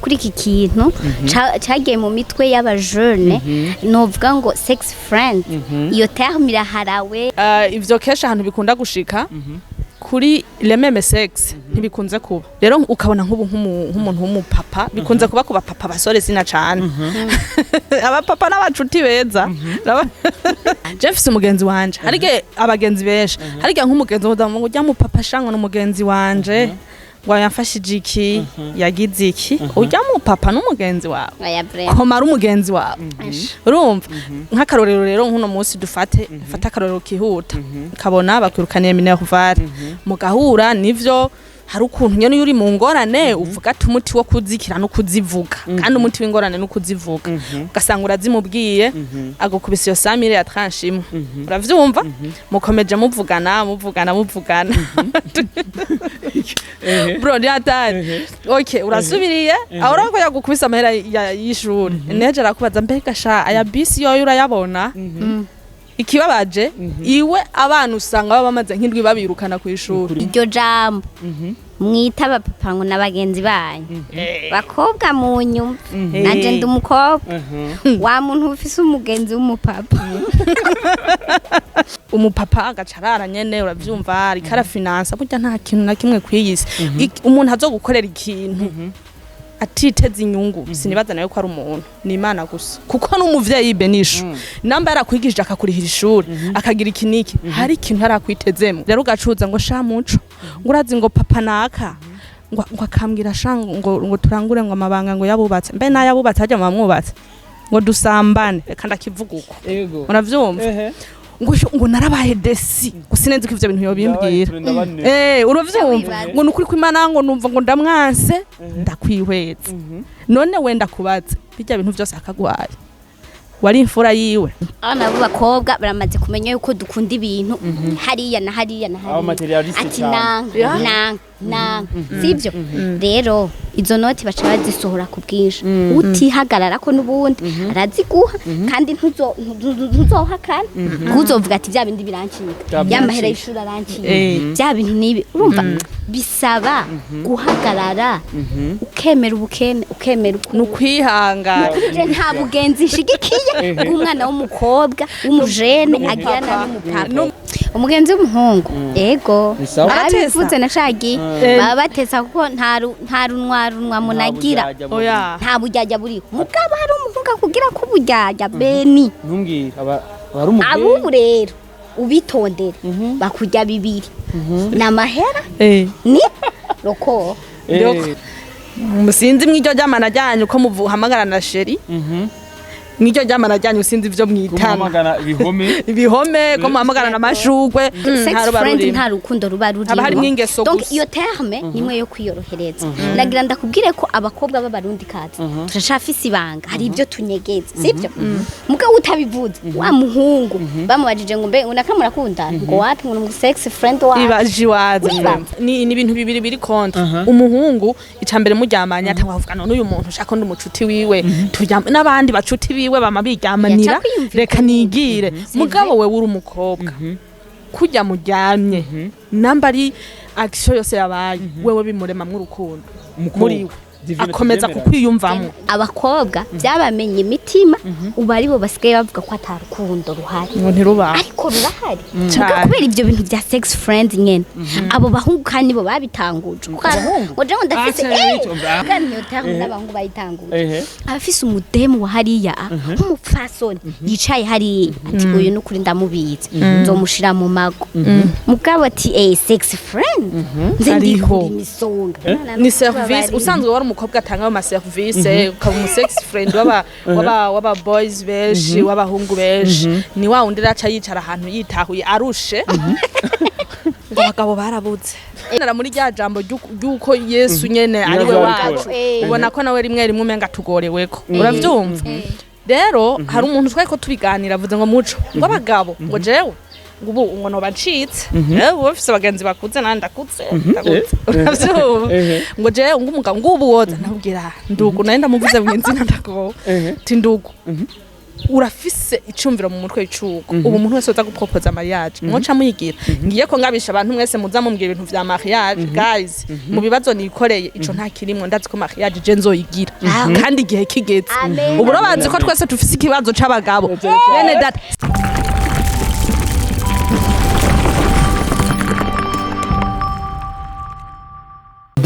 Kuri iki kintu cagiye mu mitwe y'abajene, novuga ngo sex friend, iyo terme iraharawe. Ivyo kenshi ahantu bikunda gushika kuri le même sexe ntibikunze kuba. Rero ukabona nk'ubu nk'umuntu w'umupapa, bikunze kuba ku bapapa basore sina cane, abapapa n'abacuti beza. Je mfise umugenzi wanje, hari igihe abagenzi benshi, hari igihe nk'umugenzi woza ngo ujya mu papa shango n'umugenzi wanje ngo yamfashije iki, yagize iki, ujya mu papa n'umugenzi wawe. Oya, vraiment. Komara umugenzi wawe, urumva nk'akarorero rero, nk'uno munsi dufate, fata akarorero kihuta, ukabona bakwirukaniye minerval, mugahura. Nivyo, hari ukuntu nyene iyo uri mu ngorane uvuga ati umuti wo kuzikira no kuzivuga, kandi umuti w'ingorane no kuzivuga, ugasanga urazimubwiye, agukubisa iyo 100 000 ya tranche imwe. Uravyumva, mukomeje muvugana, muvugana, muvugana, bro, ni hatari. Okay, urasubiriye aho, urabona ko yagukubise amahera y'ishuri, neje arakubaza: "Mbega sha, aya bisi yoyo urayabona?" Ikibabaje, iwe abana usanga baba bamaze nk'indwi babirukana ku ishuri. Iryo jambo mwita abapapa ngo n'abagenzi banyu, bakobwa mu nyumva, nanje ndi umukobwa wa muntu ufise umugenzi w'umupapa. Umupapa agaca arara nyene, uravyumva, ariko arafinansa. Burya nta kintu na kimwe kw'iyi si, umuntu azogukorera ikintu atiteze inyungu, sinibaza nawe ko ari umuntu, ni Imana gusa, kuko n'umuvyeyi benisho namba yarakwigishije, akakurihira ishuri, akagira iki niki, hari ikintu yarakwitezemo. Rero ugacuza ngo sha muco, ngo urazi ngo papa naka ngo akambwira sha ngo turangure ngo amabanga ngo yabubatse, mbe n'ayabubatse hajya mubamwubatse, ngo dusambane. Reka ndakivuga uko. Uravyumva, ngo ngo narabaye déçu, ngo sinenzi ko ivyo bintu yobimbwira. Uravyumva, ngo nukuri ko Imana, ngo numva ngo ndamwanse, ndakwihweza. None wenda kubaza, bijya bintu byose akagwaye, wari imfura yiwe? Abana b'abakobwa baramaze kumenya yuko dukunda ibintu hariya na hariya na Aba hariya. matérialiste Ati cyane. nanka nanka nanka, sibyo? Rero izo noti baca bazisohora ku bwinshi, utihagarara ko n'ubundi araziguha, kandi ntuzohakana, ntuzovuga ati bya bindi birancika, Bya ya mahera y'ishuri arancika, bya bintu nibi. Urumva bisaba guhagarara, ukemera ubukene, ukemera Ni uko ukwihangana. Kuri je nta bugenzi nshigikiye bw'umwana w'umukobwa w'umujene agirana n'umupapa, umugenzi w'umuhungu. Ego. Ni sawa. Barabivuze na cagiye, baba batesa, kuko nta runwa runwa munagira. Oya. Nta buryarya buriho. Mugabo hari umuhungu akubwira ko uburyarya beni. Ntumbwire aba ari umubyeyi. Abubu rero ubitondere, bakurya bibiri, ni amahera, ni roko. Sinzi mw'iryo ryamana ryanyu ko muhamagara na chéri, mw'iryo ryamana ryanyu sinzi ivyo mwitana. Kumuhamagara ibihome. Ibihome, ko muhamagarana amashugwe. Sex Nta ruba friend rurimo. Nta rukundo ruba rurimo. Haba harimwo ingeso Donc gusa. iyo terme nimwe yo kwiyorohereza. Nagira ndakubwire ko abakobwa b'Abarundi kazi turacafise ibanga, hari ibyo tunyegeza, sibyo? Mugabo utabivuze, wa muhungu bamubajije ngo mbe unaka murakundana, ngo wapi, ngo ni sex friend wawe. Ibaje iwaza. Uribaza. Ni ibintu bibiri biri contre. Umuhungu icambere muryamanye atangwa kuvuga: "None uyu muntu ushaka ndi umucuti wiwe, turyama n'abandi bacuti biwe bama biryamanira, Yaca kwiyumvira reka uko nyene." nigire." Mugabo wewe uri umukobwa, kurya muryamye, namba ari action yose yabaye, wewe bimuremamwo urukundo Umukobwa. muri we. Divine, Akomeza tubyemera. kukwiyumvamo. Abakobwa byabamenye imitima, ubu aribo basigaye bavuga ko ata rukundo ruhari. Ngo ntirubaho. Ariko rurahari. Cane. Muga kubera ibyo bintu bya sex friend nyene, abo bahungu kandi nibo babitanguje. Kuko ngo jewe ndafise Ah, kandi iyo terme n'abahungu bayitanguje. Abafise umudemu wa hariya nk'umupfasoni yicaye hariya, ati uyu nukuri ndamubizi, nzomushira mu mago. Mugabo ati sex friend nze Ariho. ndikura imisonga. Ni service usanzwe wari umukobwa atanga ayo maservice, ukaba umu sex friend w'aba boys benshi, w'abahungu benshi. Ni wa wundi raca yicara ahantu yitahuye arushe, ngo abagabo barabuze. Nara muri rya jambo ry'uko Yesu nyene ari we wacu, ubona ko nawe rimwe rimwe umenga tugoreweko, uravyumva? Rero hari umuntu twari ko tubiganira, avuze ngo muco, ngo abagabo, ngo jewe ngo ubu ngo noba ncitse, ubu bafise abagenzi bakuze, nandi ndakutse ndakutse, uravyumva? Ngo jewe ngo umugabo ngo ubu woza ndabwira ndugu, naye ndamuvuze mw'izina, ndago ti ndugu. Urafise icumviro mu mutwe icuko ubu umuntu wese uza gupropoza mariage mwoca muyigira. Ngiye ko ngabisha abantu mwese muza mumbwira ibintu vya mariage, guys, mu bibazo nikoreye ico nta kirimwo. Ndazi ko mariage je nzoyigira kandi igihe kigeze. Amen. Ubu urabazi ko twese dufise ikibazo c'abagabo, bene data.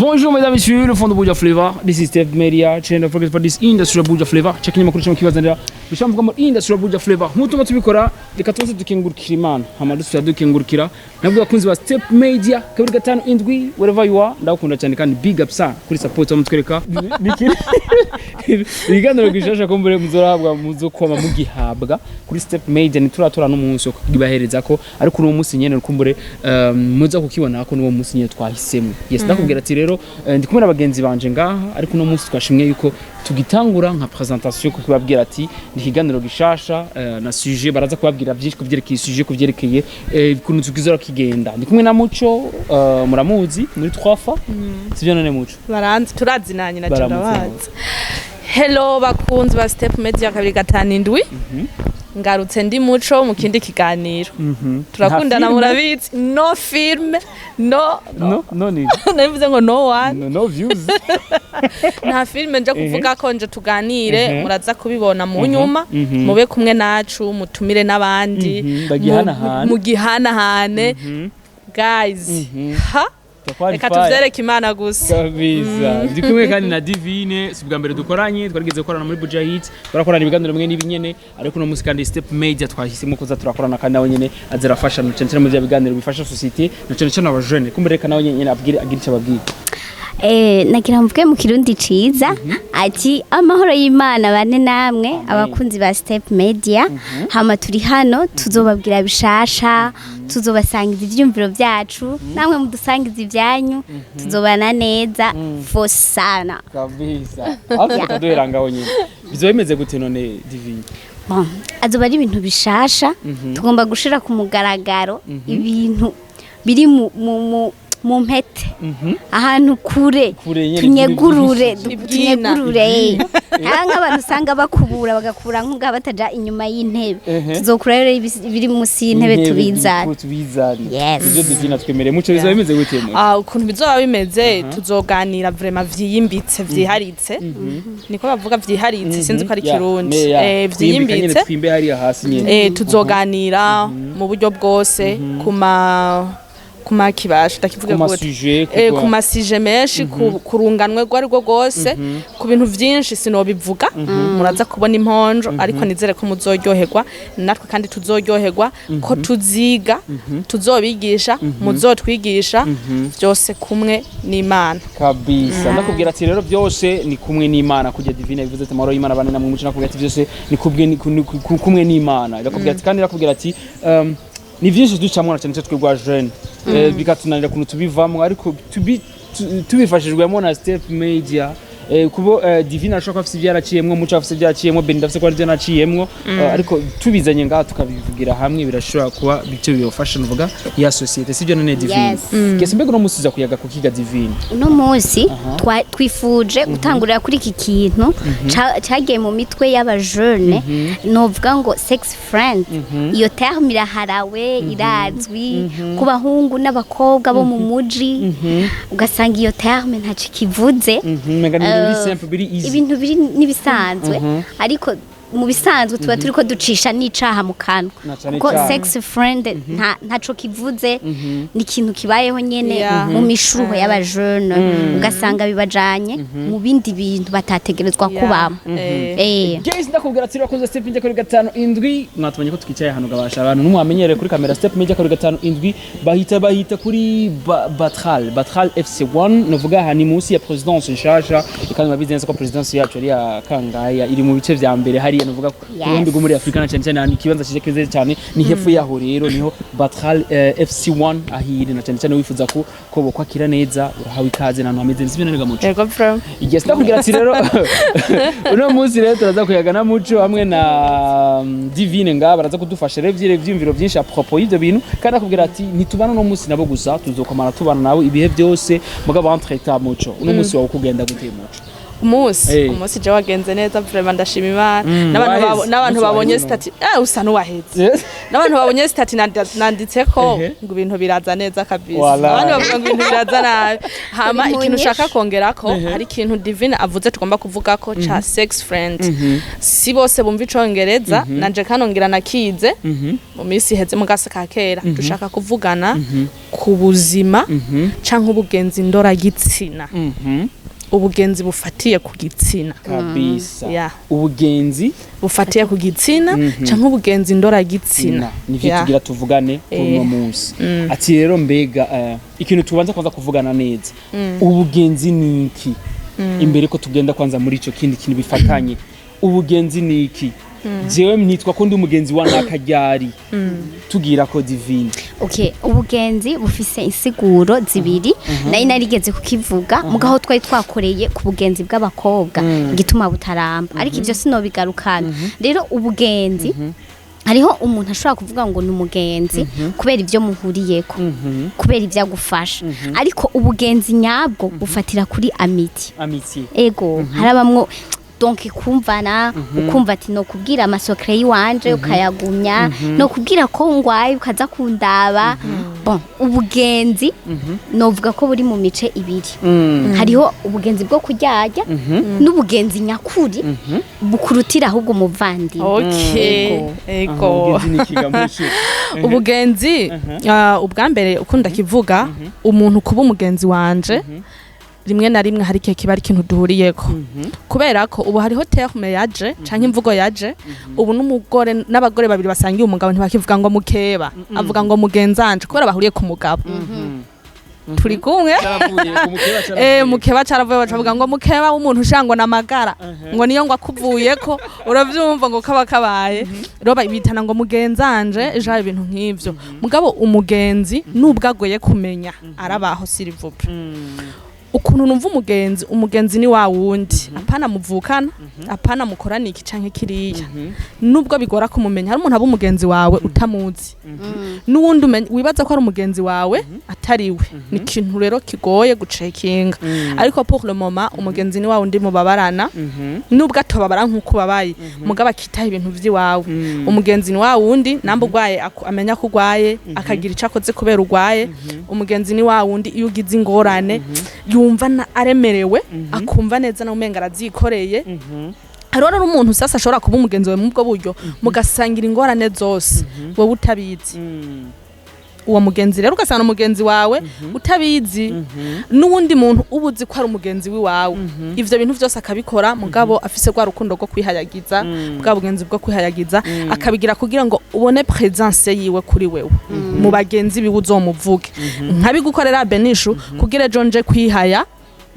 Bonjour mesdames et messieurs, le fond de Buja Flavor. This is Steve Media, channel focus for this industry of Buja Flavor. Check ikinyamakuru cyo kibazanira. Bishamvuga mu industry of Buja Flavor. Nk'utuma tubikora, reka tuze dukengurukira Imana. Hama dusubira dukengurukira. Nabwo bakunzi ba Step Media, 257, wherever you are, ndagukunda cyane kandi big up sana kuri support mutwereka. Ibiganiro gishasha ko mbere muzorahabwa, muzokoma mugihabwa kuri Step Media, ntituratora n'umunsi wo kugibahereza ko, ariko uno munsi nyene kumbure muza kukibona ko n'uwo munsi nyene twahisemo. Yes, ndakubwira ati rero ndi kumwe na bagenzi banje ngaha, ariko uno munsi twashimye yuko tugitangura nka présentation, kukibabwira ati ni ikiganiro gishasha na sujet baraza kubabwira byinshi kuvyerekeye sujet, kuvyerekeye ukuntu tukizora kigenda. Ndi kumwe na Muco, muramuzi muri 3 fois, sivyo none Muco? Baranzi, turazinanye na Baramutse. ndabazi. Hello bakunzi ba Step Media 257, ngarutse ndi Muco mu kindi kiganiro. Turakundana. Nta film? Murabizi, no film, no. No, no ni Nabivuze ngo no one. No, no views. Nta filme nje kuvuga ko nje tuganire. Muraza kubibona mu nyuma. Mube kumwe nacu, mutumire n'abandi. Bagihanahane. Mugihanahane guys, ha. Reka tuvyereke Imana gusa. Kabisa. Ndi kumwe kandi na Divine, si ubwa mbere dukoranye, twarigeze gukorana muri Buja Hit, turakorana ibiganiro bimwe n'ibinyene, ariko uno munsi kandi Step Media twahisemo kuza turakorana, kandi nawe nyene azirafasha na cyane cyane mu bya biganiro bifasha société na cyane cyane aba jeunes. Kumbe reka nawe nyene abwire, agira icyo ababwira. Nagira mvuge mu Kirundi ciza ati amahoro y'Imana bane namwe, abakunzi ba Step Media. Hama turi hano, tuzobabwira bishasha, tuzobasangiza ivyumviro vyacu, namwe mudusangiza ivyanyu, tuzobana neza fosana. Kabisa. Aho tukaduhera ngaho nyene. Bizoba bimeze gute none, Divine? Bon, azoba ari ibintu bishasha tugomba gushira ku mugaragaro, ibintu biri mu mpete, ahantu kure. Kure nyene, tunyegurure. Ibyina. Tunyegurure nta nk'abantu usanga bakubura, bagakura nk'ubwa bataja inyuma y'intebe. Tuzokura rero ibiri munsi y'intebe tubizane. Tubizane. Yes. Ibyo Divine twemereye. Muco, bizoba bimeze gute mu? Ah, ukuntu bizoba bimeze, tuzoganira vraiment vyiyimbitse, vyiharitse, niko bavuga vyiharitse, sinzi ko ari Kirundi. Vyiyimbitse. Twimbe hariya hasi nyene. Tuzoganira mu buryo bwose kuma kibasha ndakivuga Ku ma gute? sujet, Ku ma sujets menshi, ku runganwe rwo arirwo rwose, ku bintu vyinshi sinobivuga, muraza kubona imponjo, ariko nizere ko muzoryoherwa natwe kandi tuzoryoherwa, ko tuziga, tuzobigisha, muzotwigisha, byose kumwe n'Imana. Kabisa. Ndakubwira ati rero byose ni kumwe n'Imana, kujya Divine bivuze ati amahoro y'Imana bane namwe. Muco, nakubwira ati byose ni kubwe ni kumwe n'Imana. Ndakubwira ati kandi ndakubwira ati ni byinshi ducamwo na cyane cyane twebwe jeune, bikatunanira kuntu tubivamo, ariko tubifashijwemo na Step Media. Kubo Divine ashobora kuba afise ibyo yaraciyemwo, Muco afise ibyo yaraciyemwo, Belinda afise kuba arivyo naciyemwo, ariko tubizanye ngaha tukabivugira hamwe birashobora kuba bityo bibafasha, nuvuga ya société, sibyo none Divine? Yes. Gese mbega uno musi uza kuyaga kukiga, Divine? Uno munsi twifuje gutangurira kuri iki kintu cagiye mu mitwe y'abajene, novuga ngo sex friend. Iyo terme iraharawe, irazwi ku bahungu n'abakobwa bo mu muji, ugasanga iyo terme ntaco ikivuze. Menga ni ibintu biri simple, biri easy. Ibintu biri n'ibisanzwe, ariko mu bisanzwe tuba turiko ducisha n'icaha mu kanwa, Na cane kuko cane. sex friend ntaco kivuze, ni ikintu kibayeho nyene mu mishuho y'abajene, ugasanga bibajanye mu bindi bintu batategerezwa kubamo. Guys, ndakubwira ati urakoze. Step Media 257, mwatubonye ko twicaye ahantu gabasha abantu numwamenyereye kuri kamera. Step Media 257, bahita kuri Batral FC1, novuga aha ni munsi ya présidence nshasha, kandi murabizi neza ko présidence yacu ari ya Kangaya, iri mu bice vya mbere hariya, novuga ku ruhande rwo muri Afrika, na cyane cyane ahantu ikibanza cyiza kize cyane ni hepfo yaho. Rero niho Batral FC1 ahiri, na cyane cyane wifuza ko bokwakira neza, urahawe ikaze n'ahantu hameze neza, ibintu muco. Yego from. Yes, ndakubwira ati rero uno munsi rero turaza kuyaga na Muco hamwe na Divine ngaha, baraza kudufasha rero ivyiyumviro byinshi à propos y'ivyo bintu. Kandi akubwira ati ntitubana uno munsi nabo gusa, tuzokomana tubana nawe ibihe byose. Mugabo entre temps, Muco, uno munsi wawe kugenda gute, Muco? Umunsi Eh. umunsi je wagenze neza vraiment, ndashima Imana. N'abantu Waheze. n'abantu Umunsi babonye waheze. statut, usa n'uwaheze. N'abantu babonye statut nanditseko ngo ibintu biraza neza kabisa. Wala. Abandi bavuga ngo ibintu biraza nabi. Hama Uri mu ikintu ushaka nyishu. kongerako, hari ikintu Divine avuze tugomba kuvuga ko ca sex friend. Si bose bumva icongereza, nanje kanongera nakize mu minsi iheze mu gasi ka kera. Dushaka kuvugana ku buzima canke ubugenzi ndoragitsina, ubugenzi bufatiye ku gitsina. Kabisa. Yeah. Ubugenzi bufatiye ku gitsina canke ubugenzi ndoragitsina. Nivyo tugira tuvugane kuri uno munsi. Ati rero mbega ikintu tubanza kwanza kuvugana neza, ubugenzi ni iki? Imbere ko tugenda kwanza muri ico kindi kintu bifatanye, ubugenzi ni iki? Jewe nitwa ko ndi umugenzi wa nakaryari? Tugira ko Divine. Okay, ubugenzi bufise insiguro zibiri. Nayo narigeze kukivuga mugaho twari twakoreye ku bugenzi bw'abakobwa, igituma butaramba, ariko ivyo sinobigarukana. Rero ubugenzi, hariho umuntu ashobora kuvuga ngo ni umugenzi kubera ibyo muhuriyeko, kubera ibyo agufasha, ariko ubugenzi nyabwo bufatira kuri amitié. Amitié. Ego, harabamwo donc kumvana, ukumva ati no kubwira ama secrets yiwanje ukayagumya, no kubwira ko ngwaye ukaza kundaba. Bon, ubugenzi novuga ko buri mu mice ibiri. Hariho ubugenzi bwo kuryarya n'ubugenzi nyakuri bukurutira ahubwo umuvandimwe. Okay. Ego. Ego. Ubugenzi ni ikigamusho. Ubugenzi, ubwa mbere ukunda kivuga umuntu kuba umugenzi wanje, rimwe na rimwe hari igihe kiba ari ikintu duhuriyeko, kubera ko ubu hariho terme yaje canke imvugo yaje ubu, n'umugore n'abagore babiri basangiye umugabo ntibakivuga ngo mukeba, avuga ngo mugenzanje, kubera bahuriye ku mugabo. Turi kumwe? Caravuye ku mukeba, caravuye. Mukeba caravuye, bacavuga ngo mukeba w'umuntu ushango namagara, ngo niyo ngo akuvuyeko, uravyumva, ngo kaba kabaye rero bitana ngo mugenzanje ja, ibintu nk'ivyo. Mugabo umugenzi nubwo agoye kumenya arabaho, s'il vous plaît. Ukuntu numva umugenzi, umugenzi ni wa wundi apana muvukana, apana mukorana iki canke kiriya. Nubwo bigora kumumenya, hari umuntu aba umugenzi wawe utamuzi, n'uwundi wibaza ko ari umugenzi wawe atariwe. Ni ikintu rero kigoye gucekinga, ariko pour le moment umugenzi ni wa wundi mubabarana, nubwo atobabara nk'uko ubabaye, mugabo akitaho ibintu vy'iwawe. Umugenzi ni wa wundi namba urwaye amenya ko urwaye, akagira ico akoze kubera urwaye. Umugenzi ni wa wundi iyo ugize ingorane yumva aremerewe, akumva neza na umenga aravyikoreye. Hariho rero umuntu sasa ashobora kuba umugenzi wawe mu bwo buryo, mugasangira ingorane zose wowe utabizi. Uwo mugenzi rero ugasanga umugenzi wawe utabizi, n'uwundi muntu uba uzi ko ari umugenzi wiwawe, ivyo bintu vyose akabikora, mugabo afise rwa rukundo rwo kwihayagiza, bwa bugenzi bwo kwihayagiza, akabigira kugira ngo ubone présence yiwe kuri wewe mu bagenzi biwe, uzomuvuge nkabigukorera Benishu kugira ejo nje kwihaya,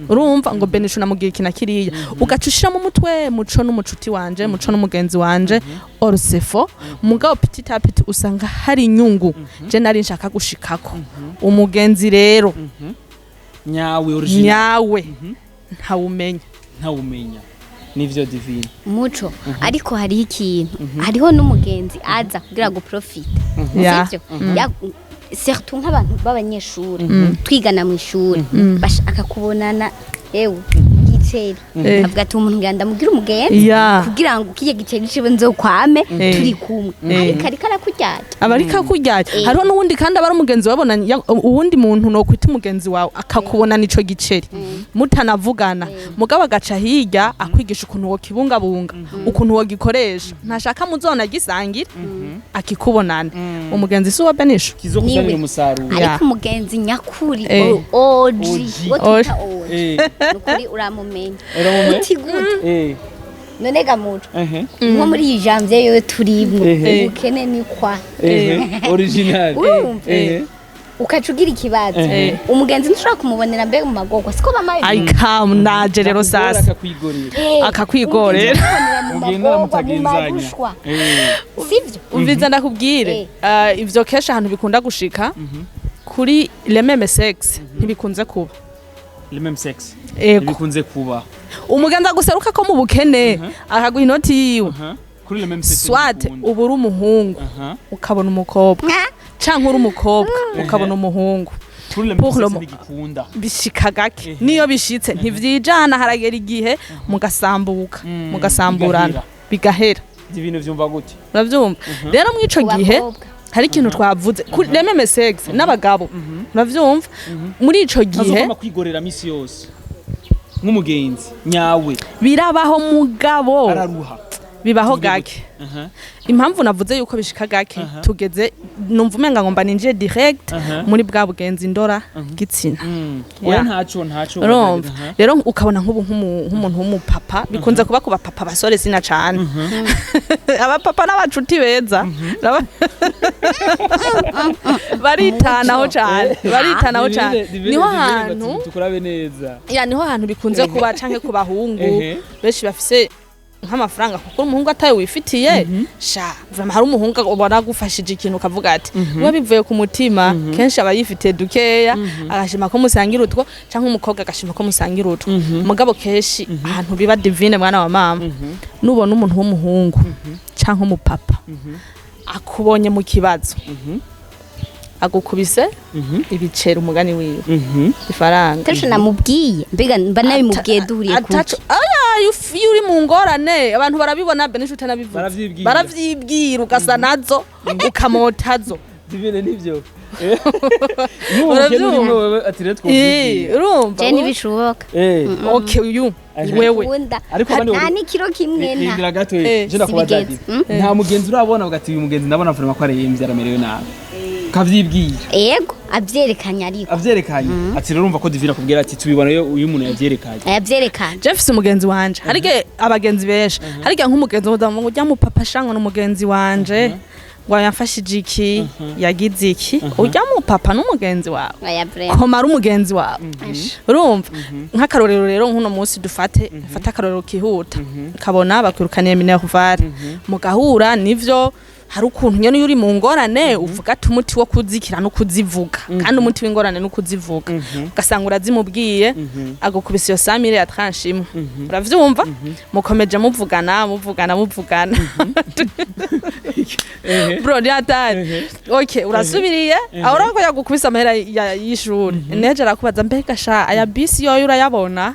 urumva ngo Benishu namugira iki na kiriya, ugaca ushiramo umutwe muco n'umucuti wanje, muco n'umugenzi wanje. Or c'est faux. Mugabo petit à petit usanga hari inyungu je nari nshaka gushikako. Umugenzi rero nyawe, original, nyawe ntawumenya. Ntawumenya, nivyo Divine. Muco, ariko hariho ikintu, hariho n'umugenzi aza kugira ngo profite, sivyo? Surtout nk'abantu b'abanyeshuri twigana mu ishuri, bashaka kubonana ewe giceri, avuga ati umuntu ngira ndamubwira umugenzi kugira ngo kiye giceri ciwe nzokwame turi kumwe, ariko ariko arakuryarya. Aba ariko akuryarya. Hariho n'uwundi kandi aba ari umugenzi wabona uwundi muntu nokwita umugenzi wawe, akakubonana ico giceri mutanavugana, mugabo agaca hirya akwigisha ukuntu wokibungabunga, ukuntu wogikoresha, ntashaka muzona gisangira akikubonana. Umugenzi si uwa Benisho. Kizokuzanira Niwe. umusaruro. Ariko umugenzi nyakuri, OG, OG. wo twita OG, nukuri uramumenya. Uramumenya? Uti gute? None ga muco, nko muri iyi janvier yo turimwo, ubukene ni kwa Original. Urumva? Ukaca ugira ikibazo, umugenzi ntushobora kumubonera mbega mu magorwa, siko bamaye. I come naje rero sasa. Akakwigorera. Akakwigorera. Mu Mugenda magorwa, mu mutagenzanya. marushwa, sivyo? Umviza ndakubwire, ivyo kenshi ahantu bikunda gushika kuri le même sexe ntibikunze kuba. Le même sexe? Ego. Bikunze kuba. Umugenzi aguseruka ko mu bukene akaguha inoti yiwe, Kuri le même sexe soit ntibikunda. uba uri umuhungu ukabona umukobwa, canke uri umukobwa ukabona umuhungu. Pour le Pour le moment ntigikunda. Bishika gake. Niyo bishitse ntivyijana, haragera igihe mugasambuka, mugasamburana, bigahera. Ibintu vyumva gute? Uravyumva rero mw'ico Ku gihe bakobwa. hari ikintu twavuze kuri les mêmes sexes n'abagabo, uravyumva, muri ico gihe Ntazogomba kwigorera misi yose nk'umugenzi nyawe. Birabaho mugabo araruha. Bibaho Tuvuge gake. Aha. Impamvu navuze yuko bishika gake, tugeze numva umenga ngo mba ninjiye direct muri bwa bugenzi ndora gitsina. Oya, Yeah. ntaco. Urumva Aha. rero ukabona nk'ubu nk'umuntu w'umupapa, bikunze kuba ku bapapa basore sina cane, abapapa n'abacuti beza baritanaho cane, baritanaho cane. Divine, Niho Divine, hantu bati, tukurabe neza. Ya, niho hantu bikunze kuba canke ku bahungu benshi bafise nk'amafaranga, kuko umuhungu atayo wifitiye sha, vraiment hari umuhungu ubona agufashije ikintu ukavuga ati we bivuye ku mutima. Kenshi aba yifitiye dukeya, agashima ko musangira utwo, canke umukobwa agashima ko musangira utwo. Mugabo kenshi ahantu biba, Divine mwana wa mama, nubona umuntu w'umuhungu canke umupapa akubonye mu kibazo, agukubise ibiceri, umugani wiwe, ifaranga. Ataco namubwiye, mbega mba nabimubwiye duhuriye ku Ataco aya, iyo uri mu ngorane abantu barabibona, be n'inshuti anabivuze. Baravyibwira. Baravyibwira, ugasa nazo ukamotazo. Divine, nivyo nk'ubu bukene urimo wewe, ati rero twovyibwira. Urumva? Je ntibishoboka. Okay, uyu wewe. Ukunda Ariko abandi nta n'ikiro kimwe nta Rindira gato, je ndakubaza. Sibigenze. Ati nta mugenzi urabona ugati uyu mugenzi ndabona vraiment ko aremvye, aramerewe nabi, kavyibwira? Yego, avyerekanye ariko. Avyerekanye, ati rero urumva ko Divine akubwira ati tubibona iyo uyu muntu yavyerekanye. Avyerekanye. Je mfise umugenzi wanje, hari igihe abagenzi benshi, hari igihe nk'umugenzi woza ngo ujya mu papa shango ni umugenzi wanje, ngo yamfashije iki, yagize iki, ujya mu papa n'umugenzi wawe. Oya, vraiment. Koma ari umugenzi wawe, urumva nk'akarorero rero nk'uno munsi dufate, mfate akarorero kihuta, kabona bakwirukaniye minerval, mugahura, nivyo hari ukuntu nyene iyo uri mu ngorane uvuga ati umuti wo kuzikira no kuzivuga, kandi umuti w'ingorane no kuzivuga, ugasanga urazimubwiye, agukubise iyo 100 mille ya tranche imwe, uravyumva, mukomeje muvugana, muvugana, muvugana, bro, ni hatari. Okay, urasubiriye aho, urabona ko yagukubise amahera y'ishuri, neje arakubaza mbega sha aya bisi yoyo urayabona?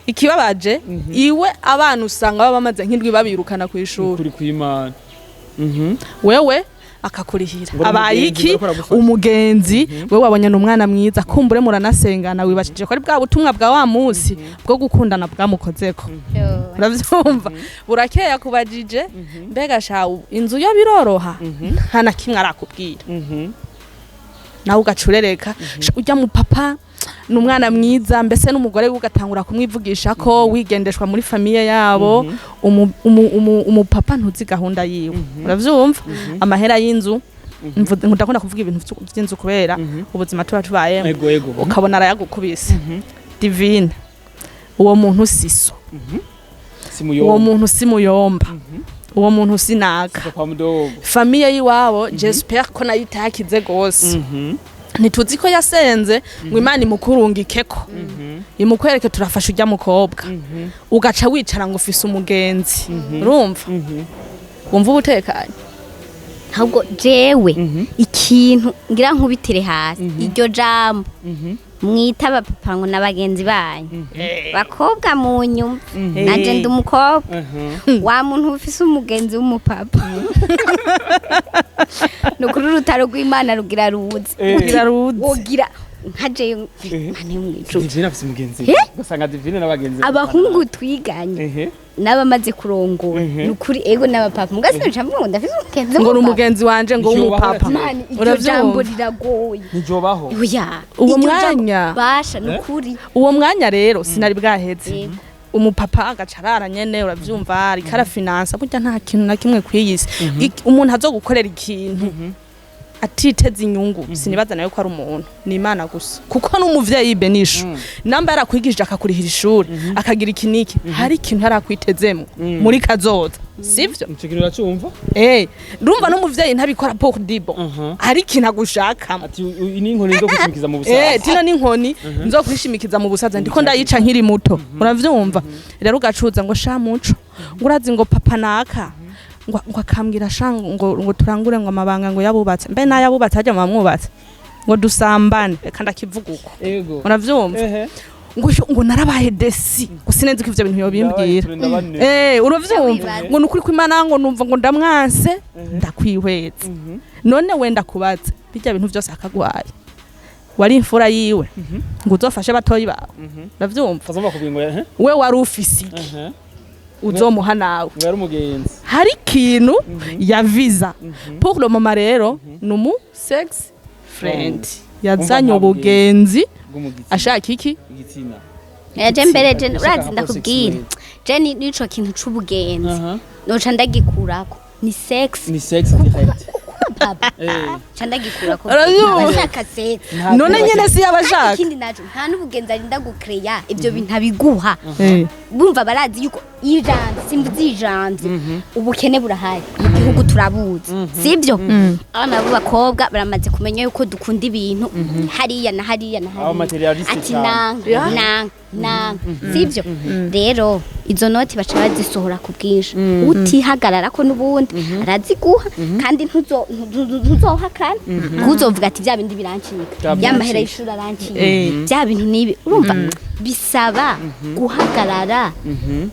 Ikibabaje iwe abana usanga baba bamaze nk'indwi babirukana ku ishuri. Kuri kw'Imana. Wewe akakurihira. Ngo ni Abaye umugenzi, iki? bariko baragufasha. Umugenzi, wewe wabonye ni umwana mwiza, kumbure muranasengana, wibashije ko ari bwa butumwa bwa wa munsi bwo gukundana bwamukozeko, uravyumva, burakeye akubajije mbega sha inzu yo biroroha, nta na kimwe arakubwira, nawe ugacurereka. Sha, ujya mu papa ni umwana mwiza, mbese n'umugore we ugatangura kumwivugisha ko wigendeshwa muri famille yabo. Umupapa ntuzi gahunda yiwe, uravyumva, amahera y'inzu. Ndakunda kuvuga ibintu vy'inzu kubera ubuzima tuba tubayemo. Ego, ego. Ukabona arayagukubise, Divine, uwo muntu siso Si uwo muyomba. Muntu si muyomba, uwo muntu si naka. Kwa mudogo. Famille y'iwabo, j'espère ko nayo itakize gose. Ntituzi ko yasenze ngo Imana imukurungikeko, imukwereke turafasha ujya mukobwa. Ugaca wicara ngo ufise umugenzi, urumva wumva ubutekanye. Ahubwo jewe ikintu ngira nkubitire hasi, iryo jambo mwita abapapa ngo n'abagenzi banyu, bakobwa mu nyuma, nanje ndi umukobwa wa muntu ufise umugenzi w'umupapa, ni ukuri urutaro rw'Imana rugira ruze. Rugira ruze. Wogira nka jewe, Imana yo mw'ijuru. Divine afise umugenzi, ugasanga Divine n'abagenzi. Abahungu twiganye n'abamaze kurongora, ni ukuri, ego n'abapapa, mugasi nca mvuga ngo ndafise umugenzi ngo ni w'umupapa. Umugenzi wanje ngo w'umupapa. Mani, iryo jambo Uravyumva? riragoye. Ntijobaho. Oya. Uwo Iryo jambo mwanya. basha, ni ukuri. Uwo mwanya rero sinari bwaheze. Yego. Umupapa agaca arara nyene, uravyumva, ariko arafinansa, burya nta kintu na kimwe kwiyisi. Umuntu azogukorera ikintu atiteze inyungu, sinibaza nawe ko ari umuntu, ni Imana gusa, kuko n'umuvyeyi benisho namba yarakwigishije, akakurihira ishuri, akagira iki niki, hari ikintu yarakwitezemo muri kazoza, sivyo? Ico kintu uracumva. Ndumva n'umuvyeyi ntabikora pour de bon, hari ikintu agushakamo. Ati ni inkoni zo kwishimikiza mu busaza. Tino n'inkoni nzokwishimikiza mu busaza, ndiko ndayica nkiri muto, uravyumva rero, ugacuza ngo sha muco, ngo urazi ngo papa naka ngo akambwira sha ngo turangure ngo amabanga ngo yabubatse, mbe n'ayabubatse hajya mu bamwubatse. Ngo dusambane, reka ndakivuga uko. Ego. Uravyumva? Ehe. Ngo yo, ngo narabaye déçu, ngo sinenzi ko ivyo bintu yobimbwira. Ndabaye. Uravyumva? Wibaza. Ngo nukuri kw'Imana, ngo numva ngo ndamwanse, ndakwihweza. None wenda kubaza, bijya bintu byose akaguhaye, wari imfura yiwe ngo uzofashe batoyi bawe? Uravyumva? Kazomba kubwira ngo ehe. We wari ufise iki? Ehe. Uzomuha nawe? Ngo yari umugenzi. Hari ikintu ya visa pour le moment. Rero ni umu sex friend yazanye Umva nta ubugenzi. Bw'umugitsina. Ashaka iki? Igitsina. Je mbere je Ashaka urazi rapport ndakubwira sexuelle. je nico kintu c'ubugenzi Aha. noca ndagikurako, ni sex. Ni sex direct. Papa, ca ndagikurako. Uravyumva? Abashaka sex. None nyene si Kandi yabashaka. ikindi naco, nta n'ubugenzi arinda gukereya ibyo bintu abiguha. Bumva barazi yuko ijanze, simvuze ijanze, ubukene burahari mu gihugu, turabuzi, sibyo? Abana b'abakobwa baramaze kumenya yuko dukunda ibintu hariya na hariya na Aba hariya. materialiste Ati cyane. nanga Yeah. nanga nanga, sibyo? Rero izo noti baca bazisohora ku bwinshi, utihagarara ko n'ubundi araziguha, kandi ntuzohakana, ntuzovuga ati bya bindi birancika, Bya ya mahera birancika. y'ishuri arancika, bya bintu nibi. Urumva bisaba guhagarara,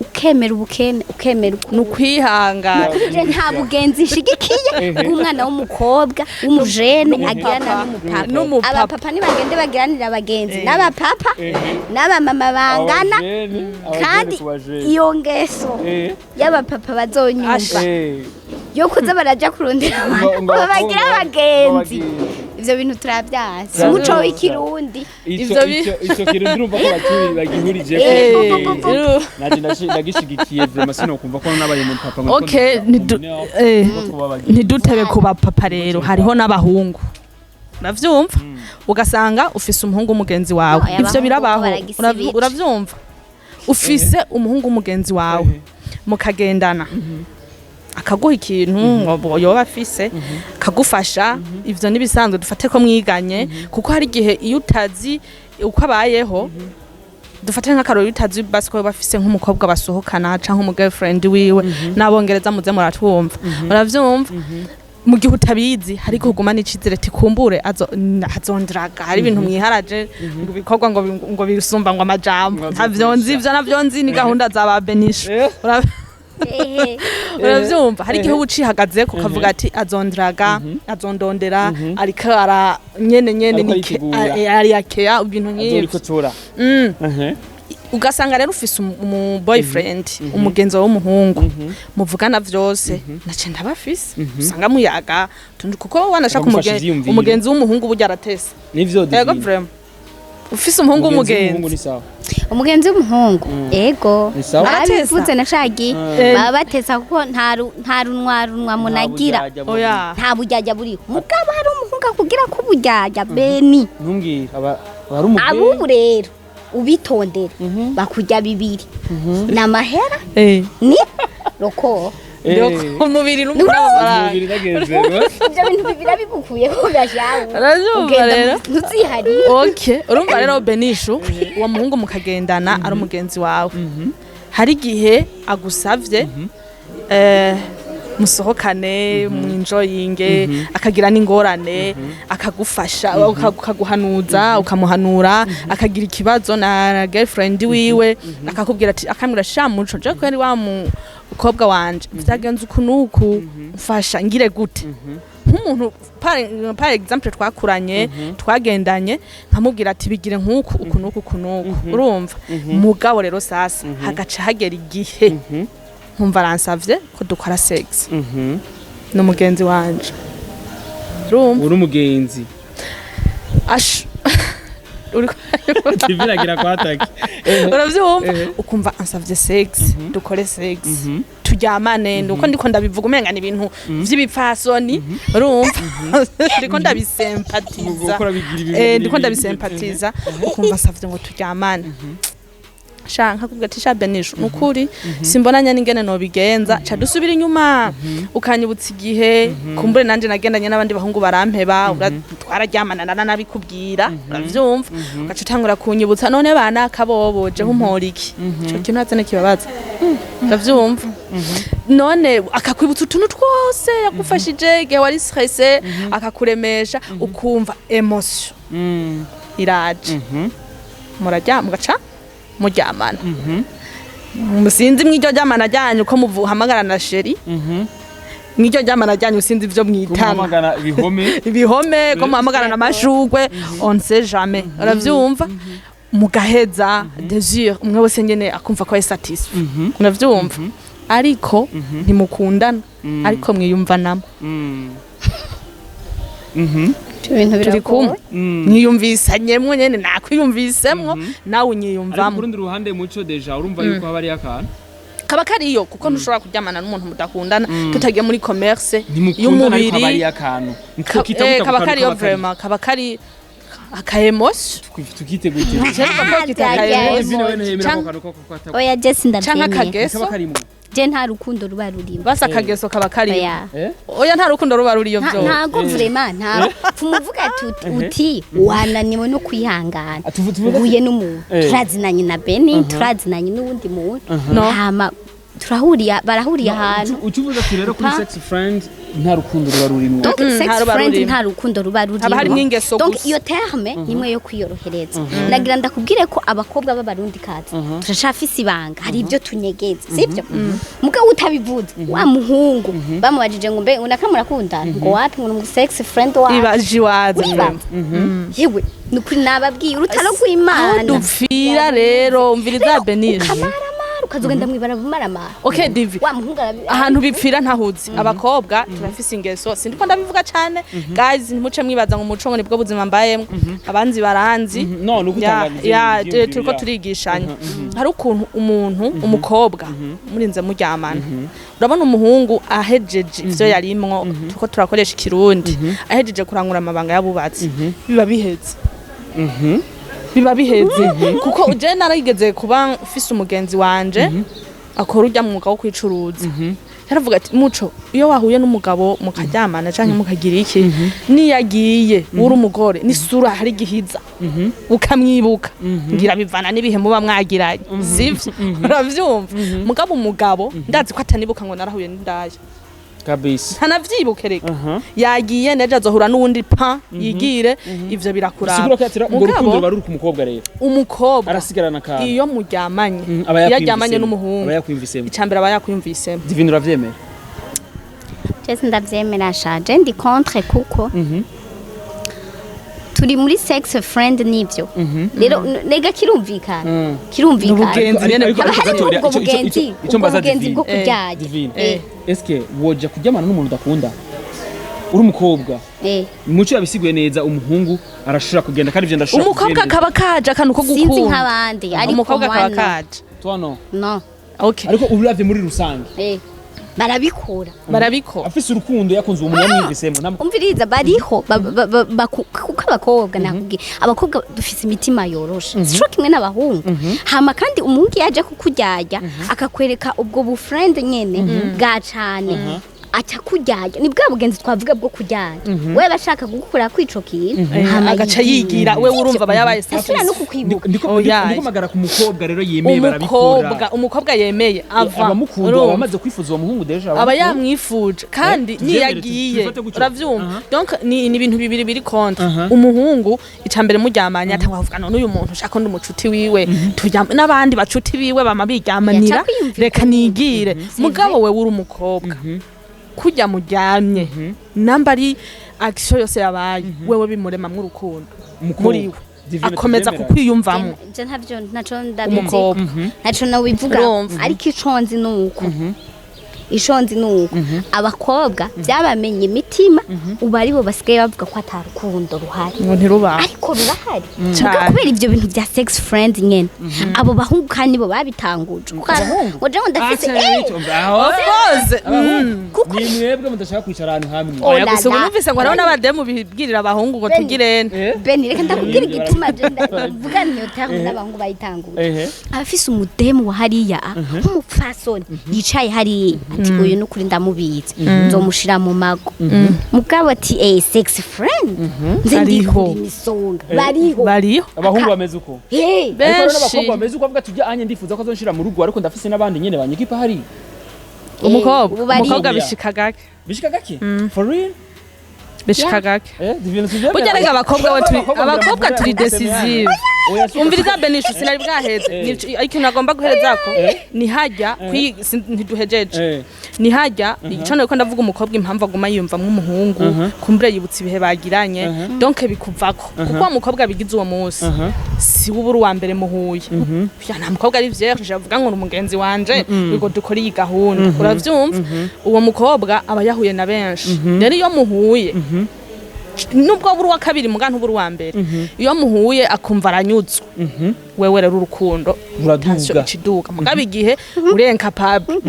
ukemera ubukene, ukemera uko Ni ukwihangana. Je nta bugenzi nshigikiye bw'umwana w'umukobwa w'umujene agirana n'umupapa. N'umupapa. Abapapa nibagende bagiranira abagenzi n'abapapa n'abamama bangana. Kandi iyo ngeso y'abapapa bazonyumva yo kuza baraja kurondera abantu babagira abagenzi, ivyo bintu turavyanse, umuco w'ikirundi. Icyo kintu ndumva ko bagihurije. Naje ndagishigikiye vraiment, sinokumva ko nabaye mu papa ngo Okay, ntidutebe ku bapapa. Rero hariho n'abahungu, uravyumva, ugasanga ufise umuhungu w'umugenzi wawe. No, aya Ivyo bahungu birabaho. baragisibije. Uravyumva, ufise umuhungu w'umugenzi wawe, mukagendana, akaguha ikintu ngo yoba afise, akagufasha. Ivyo nibisanzwe, dufate ko mwiganye, kuko hari igihe iyo utazi uko abayeho, dufate nk'akarori, iyo utazi basi ko yoba afise nk'umukobwa basohokana canke umu girlfriend wiwe, n'abongereza muze muratwumva, uravyumva, mu gihe utabizi hari kuguma n'icizere tikumbure azondiraga, hari ibintu mwiharaje ngo ibikorwa ngo bisumba ngo amajambo. Ngo Ntavyo nzi, ivyo navyo nzi ni gahunda za ba Benisho. Ehe. Uravyumva, hari igihe uba ucihagazeko ukavuga ati azondiraga, azondondera, ariko ara nyene nyene. Ariko nike aritegura. Ari akeya ibintu nk'ivyo. Azorikotora. Ugasanga rero ufise umu boyfriend, umugenzi wawe w'umuhungu muvugana vyose, nace ndabafise, usanga muyaga kuko wanashaka Akamufasha ivyiyumviro. Umugenzi w'umuhungu burya aratesa. Nivyo. Ego. Divine. Vraiment, ufise umuhungu w'umuhungu w'umugenzi ni sawa. Umugenzi w'umuhungu, ego. Ni sawa. Babivuze na cagi Eh. baba batesa, kuko nta runwa runwa munagira. Oya. Nta buryarya buriho, mugabo hari umuhungu akubwira ko uburyarya beni. Ntumbwire aba aba ari umugeni. Abubu rero ubitondere, bakurya bibiri, ni amahera ni roko. Umubiri n'amafaranga. Umubiri nagezerwa. Ibyo bintu bibiri bigukuyeho gashawe. Uravyumva rero? Ntuzihariye. Okay, urumva rero Benishu, uwo muhungu mukagendana ari umugenzi wawe, hari igihe agusavye musohokane, mwinjoyinge, akagira n'ingorane akagufasha, ukaguhanuza, ukamuhanura, akagira ikibazo na girlfriend wiwe, akakubwira ati, akambwira sha muco je ko yari wa mukobwa wanje vyagenze uku nuku, mfasha ngire gute? Nk'umuntu par exemple twakuranye, twagendanye, nkamubwira ati bigire nk'uku, uku nuku, uku nuku, urumva. Mugabo rero sasa hagaca hagera igihe nkumva aransavye ko dukora sex ni umugenzi wanje, urumva. Uri umugenzi. Ash Divine agira kwatake. Uravyumva, ukumva ansavye sex, dukore sex, turyamane. Nuko ndiko ndabivuga umenga ni ibintu vy'ibipfasoni, urumva, ndiko ndabisempatiza. Gukora bigira ibintu. Ndiko ndabisempatiza, ukumva asavye ngo turyamane, sha nkakubwira ati sha Benisho, nukuri simbona nyene ingene nobigenza, ca dusubira inyuma, ukanyibutsa igihe kumbure nanje nagendanye n'abandi bahungu barampeba, twararyamana nabikubwira, uravyumva, ugaca utangura kunyibutsa none bana kabobo jeho umpora iki? Ico kintu hazene kibabaza, uravyumva. None akakwibutsa utuntu twose yagufashije igihe wari stressé, akakuremesha, ukumva émotion iraje, murajya mugaca muryamana. Sinzi mw'iryo ryamana ryanyu ko muhamagarana chéri, mw'iryo ryamana ryanyu sinzi ivyo mwitana. Kumuhamagara ibihome. Ibihome, ko muhamagarana amashurwe, on ne sait jamais, uravyumva? Mugaheza désir, umwe wese nyene akumva ko ari satisfait, uravyumva? Ariko ntimukundana, ariko mwiyumvanamo. Ibyo bintu Turi kumwe? biragoye. Mwiyumvisanyemwo nyene, nakwiyumvisemwo, nawe Ariko unyiyumvamo. ku rundi ruhande, muco, déjà urumva yuko haba hariyo akantu. Kaba kariyo, kuko ntushobora kuryamana n'umuntu mudakundana, tutagiye muri commerce Ntimukundana, ariko haba y'umubiri. hariyo akantu. Kaba kariyo vraiment, kaba kari aka émotion. Tukite gute? Ah, Divine, wewe ntiyemera ko Canke- kantu ko ko Oya, je Canke sindavyemeye. akageso. kaba karimo. Je nta rukundo ruba rurimo. Basi akageso kaba kariyo. Oya. Eh. Oya, nta rukundo ruba ruriyo vyo. Ntago vraiment, nta tumuvuga uti wananiwe no kwihangana. Ah, tuvuge Uhuye n'umuntu, turazinanye na Beni, turazinanye n'uwundi muntu, No. hama turahuriye, barahuriye ahantu. Ucuvuze ati rero kuri Pa. sex friend nta rukundo ruba rurimo. Donc Mm, sex nta ruba friend rurimo. nta rukundo ruba rurimo. Haba harimwo ingeso Donc gusa. iyo terme nimwe yo kwiyorohereza. Nagira ndakubwire ko abakobwa b'Abarundi kazi turacafise ibanga, hari ibyo tunyegeza, sibyo? Mugabo utabivuze, wa muhungu bamubajije ngo mbe unaka murakundana, ngo wapi, ngo ni sex friend wacu. Ibaje iwaza. Uribaza yewe, ni ukuri nababwiye urutaro Aho rw'Imana. dupfira rero, umviriza Benishe. Ukamaramara, ukazogenda mw'ibarabara umaramara. Okay, Divi, Wa muhungu ahantu bipfira ntahuzi. Abakobwa turafise ingeso, sindiko ndabivuga cane, guys, ntimuce mwibaza ngo umuco ngo nibwo buzima mbayemwo, abanzi baranzi. No, ni Ya, ukutanga. ya, turiko turigishanya. Hari ukuntu umuntu, umukobwa murinze muryamana, urabona umuhungu ahejeje ivyo yarimwo, turiko turakoresha ikirundi, ahejeje kurangura amabanga y'abubatsi, biba biheze, biba biheze. Kuko je narigeze kuba mfise umugenzi wanje akora urya mwuga wo kwicuruza, yaravuga ati: "Muco, iyo wahuye n'umugabo mukaryamana canke mukagira iki, niyagiye uri umugore n'isura hari igihiza ukamwibuka, ngira bivana n'ibihe muba mwagiranye, sivyo?" Uravyumva? Mugabo umugabo ndazi ko atanibuka ngo narahuye n'indaya. Kabisa. Ntanavyibuke reka. Yagiye, nejo azohura n'uwundi pa yigire ivyo, birakuraba. Sigura ko yatira urwo rukundo Mugabo ruba ruri ku mukobwa rero. Umukobwa arasigarana akantu. iyo muryamanye, Aba iyo aryamanye yakwiyumvisemo. n'umuhungu, Aba yakwiyumvisemo. icambere aba yakwiyumvisemo. Divine, uravyemera? Je sindavyemera sha, je ndi contre, kuko turi muri sex friend nivyo rero nega kirumvikana, kirumvikana. N'ubugenzi nyene. Haba Ariko harimo gatoya, ubwo bugenzi, ico ubwo mbaza bugenzi Divine. bwo kuryarya. Divine, eske woja kuryamana n'umuntu udakunda uri umukobwa? Muco yabisiguye neza, umuhungu arashobora kugenda kandi ivyo ndashobora Umukobwa kuvyemeza. kaba kaje akantu ko Sinzi gukunda. nk'abandi, ariko Umukobwa kaba moi, no. kaje. Toi no. No. Okay. Ariko ubiravye muri rusange, Barabikora. Barabikora. Afise urukundo, yakunze uwo muntu, yamwiyumvisemo Umviriza, bariho kuko abakobwa, nakubwiye, abakobwa dufise imitima yoroshe, sico kimwe n'abahungu. Hama kandi umuhungu yaje kukuryarya, akakwereka ubwo bu friend nyene bwa cane, aca kuryarya, ni bwa bugenzi twavuga bwo kuryarya, wewe bashaka gukura kwico kintu, hama Agaca yigira, we urumva aba yabaye asubira no kukwibuka. Oya. Ndiko magara ku mukobwa rero yemeye, barabikora. Umukobwa yemeye ava Abamukunda urumva? aba amaze kwifuza uwo muhungu déjà. Aba yamwifuje kandi Tuvyemere, niyagiye tubifate gutyo. uravyumva? Donc ni ibintu bibiri biri contre. Umuhungu icambere muryamanye atangwa kuvuga: "None uyu muntu ushaka ndi umucuti wiwe, turyama n'abandi bacuti biwe bama biryamanira, Yaca kwiyumvira. reka nigire." Mugabo wewe uri umukobwa, kurya muryamye, namba ari action yose yabaye, wewe bimuremamwo urukundo Umukobwa. muri we, Divine, akomeza tuvyemera. kukwiyumvamo. Je ntavyo, ntaco ndabizi. Umukobwa. Ntaco nawivuga. Urumva. Ariko ico nzi nuko, ico nzi nuko abakobwa byabamenye imitima, ubu aribo basigaye bavuga ko ata rukundo ruhari. Ngo ntirubaho. Ariko rurahari. Cane. Muga kubera ivyo bintu bya sex friend nyene, abo bahungu kandi nibo babitanguje. Kuko ngo je ngo ndafise Of course. Kuko Ni mwebwe mudashaka kwicara ahantu hamwe. Oya, Oh la gusa ubu la. numvise ngo hariho n'abademu bibwirira abahungu ngo Beni. tugirene. Beni, reka ndakubwira igituma je ndavuga niyo terme n'abahungu bayitanguje. Abafise umudemu wa hariya nk'umupfasoni yicaye hariya, ati: "Uyu nukuri ndamubizi, nzomushira mu mago." Mugabo ati: "Sex friend nze Bariho. ndikura imisonga." Bariho. Bariho. Abahungu bameze uko. Ariko rero Benshi. n'abakobwa bameze uko, bavuga tujya anye ndifuza ko azonshira mu rugo, ariko ndafise n'abandi nyene banyikipa hari. Umukobwa Ubu bari- umukobwa bishika gake. Bishika gake, for real? Bishika gake. Divine, sivyo? Burya rega abakobwa we turi, abakobwa turi décisive. Oya, si- Umviriza Benishu, sinari bwaheze. Ikintu nagomba guherezako ni hajya ntiduhejeje. Ni hajya ico niko ndavuga, umukobwa impamvu aguma yiyumvamwo umuhungu, kumbure yibutse ibihe bagiranye, donc bikuvako kuko uwo mukobwa bigize uwo munsi si we ubura uwa mbere muhuye. Ya, nta mukobwa ari vierge avuga ngo ni umugenzi wanje ngo dukore iyi gahunda, uravyumva? Uwo mukobwa aba yahuye na benshi. Rero iyo muhuye, nubwo buri uwa kabiri muga ntuburi uwa mbere, iyo muhuye akumva aranyuzwe, wewe rero urukundo Ruraduga. tension ikiduga. Mugabo igihe uri incapable,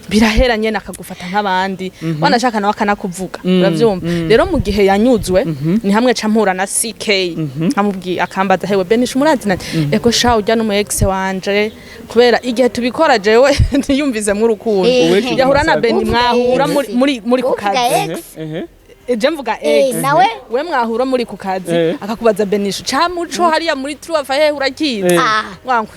birahera nyene, akagufata nk'abandi, wanashaka nawe akanakuvuga, uravyumva? Rero mu gihe yanyuzwe, ni hamwe ca mpura na CK, nkamubwiye, akambaza: "Hewe Benisha, umurazi?" Nati: "Ego sha, urya n'umu ex wanje." Kubera igihe tubikora jewe ntiyumvizemwo urukundo. Yahura na Beni, Uvuga mwahura ex. muri ku Uvuga kazi. ex. Je mvuga ex. Nawe We mwahura muri ku kazi, akakubaza: "Benisha ca muco hariya muri Truafa hehe, urakizi?" Ah, Wangu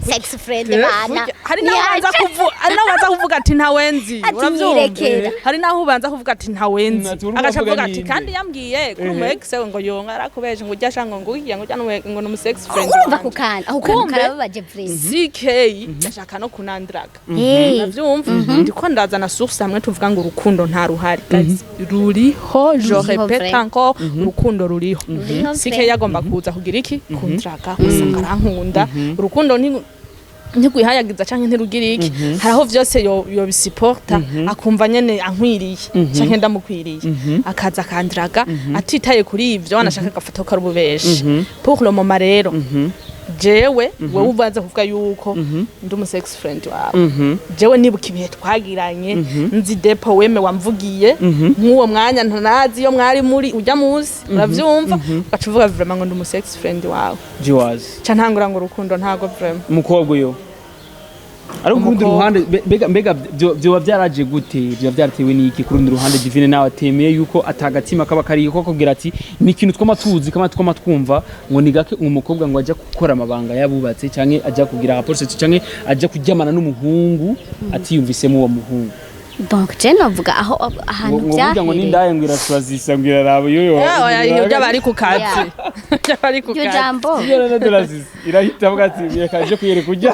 sex friend bana. Hari naho ubanza kuvuga, hari naho ubanza kuvuga ati ntawenzi. Ati Uravyumva? nyirekera. Hari naho ubanza kuvuga ati ntawenzi, Ati urumva agaca avuga avuga ati ninde? kandi yambwiye kuri umu ex we ngo yonga arakubeshe, ngo ujya shango ngo ugiye ngo ujya ngo ni umu sex friend Urumva wanje. ku kantu aho kantu Kumbe, karababaje vraiment. CK ndashaka no kunandraga. Uravyumva? Ndiko ndazana source hamwe tuvuga ngo urukundo nta ruhari. Guys, ruriho, je Ruriho répète vrai. encore, urukundo ruriho. Ruriho CK vrai. yagomba kuza kugira iki? Kundraga, usanga arankunda. Urukundo ntigwihayagiza canke ntirugira iki, hari aho vyose yobisiporta, akumva nyene ankwiriye canke ndamukwiriye, akaza akandraga atitaye kuri ivyo, wanashaka agafata ko ari ububeshi. Pour le moment rero, jewe wewe ubanza kuvuga yuko ndi umu sex friend wawe, jewe nibuka ibihe twagiranye, nzi depo weme wamvugiye nk'uwo mwanya, ntanazi iyo mwari muri ujya musi, uravyumva? Ugaca uvuga vraiment ngo ndi umu sex friend wawe. Jiwazi. Ca ntangura ngo urukundo ntago vraiment. Umukobwa uyo, ariko ku rundi Umukobwa. ruhande, mbega vyoba vyaraje gute? Vyoba vyaratewe n'iki? Ku rundi ruhande, Divine nawe atemeye yuko atagatima kaba kariyo ko kugira ati ni ikintu twama tuzi, kama twama twumva ngo ni gake umukobwa ngo ajya gukora amabanga yabubatse, canke ajya kugira rapport sexuelle, canke ajya kuryamana n'umuhungu atiyumvisemo uwo muhungu. Donc je novuga aho ahantu Ngo burya ngo byahereye. n'indaya ngo iraturazisa, ngo iraraba iyo. Oya, iyo byaba ari ku kazi, byaba ari ku Iryo kazi. jambo. Iyo rero turazisa, irahita avuga ati reka nje kuyereka ujya.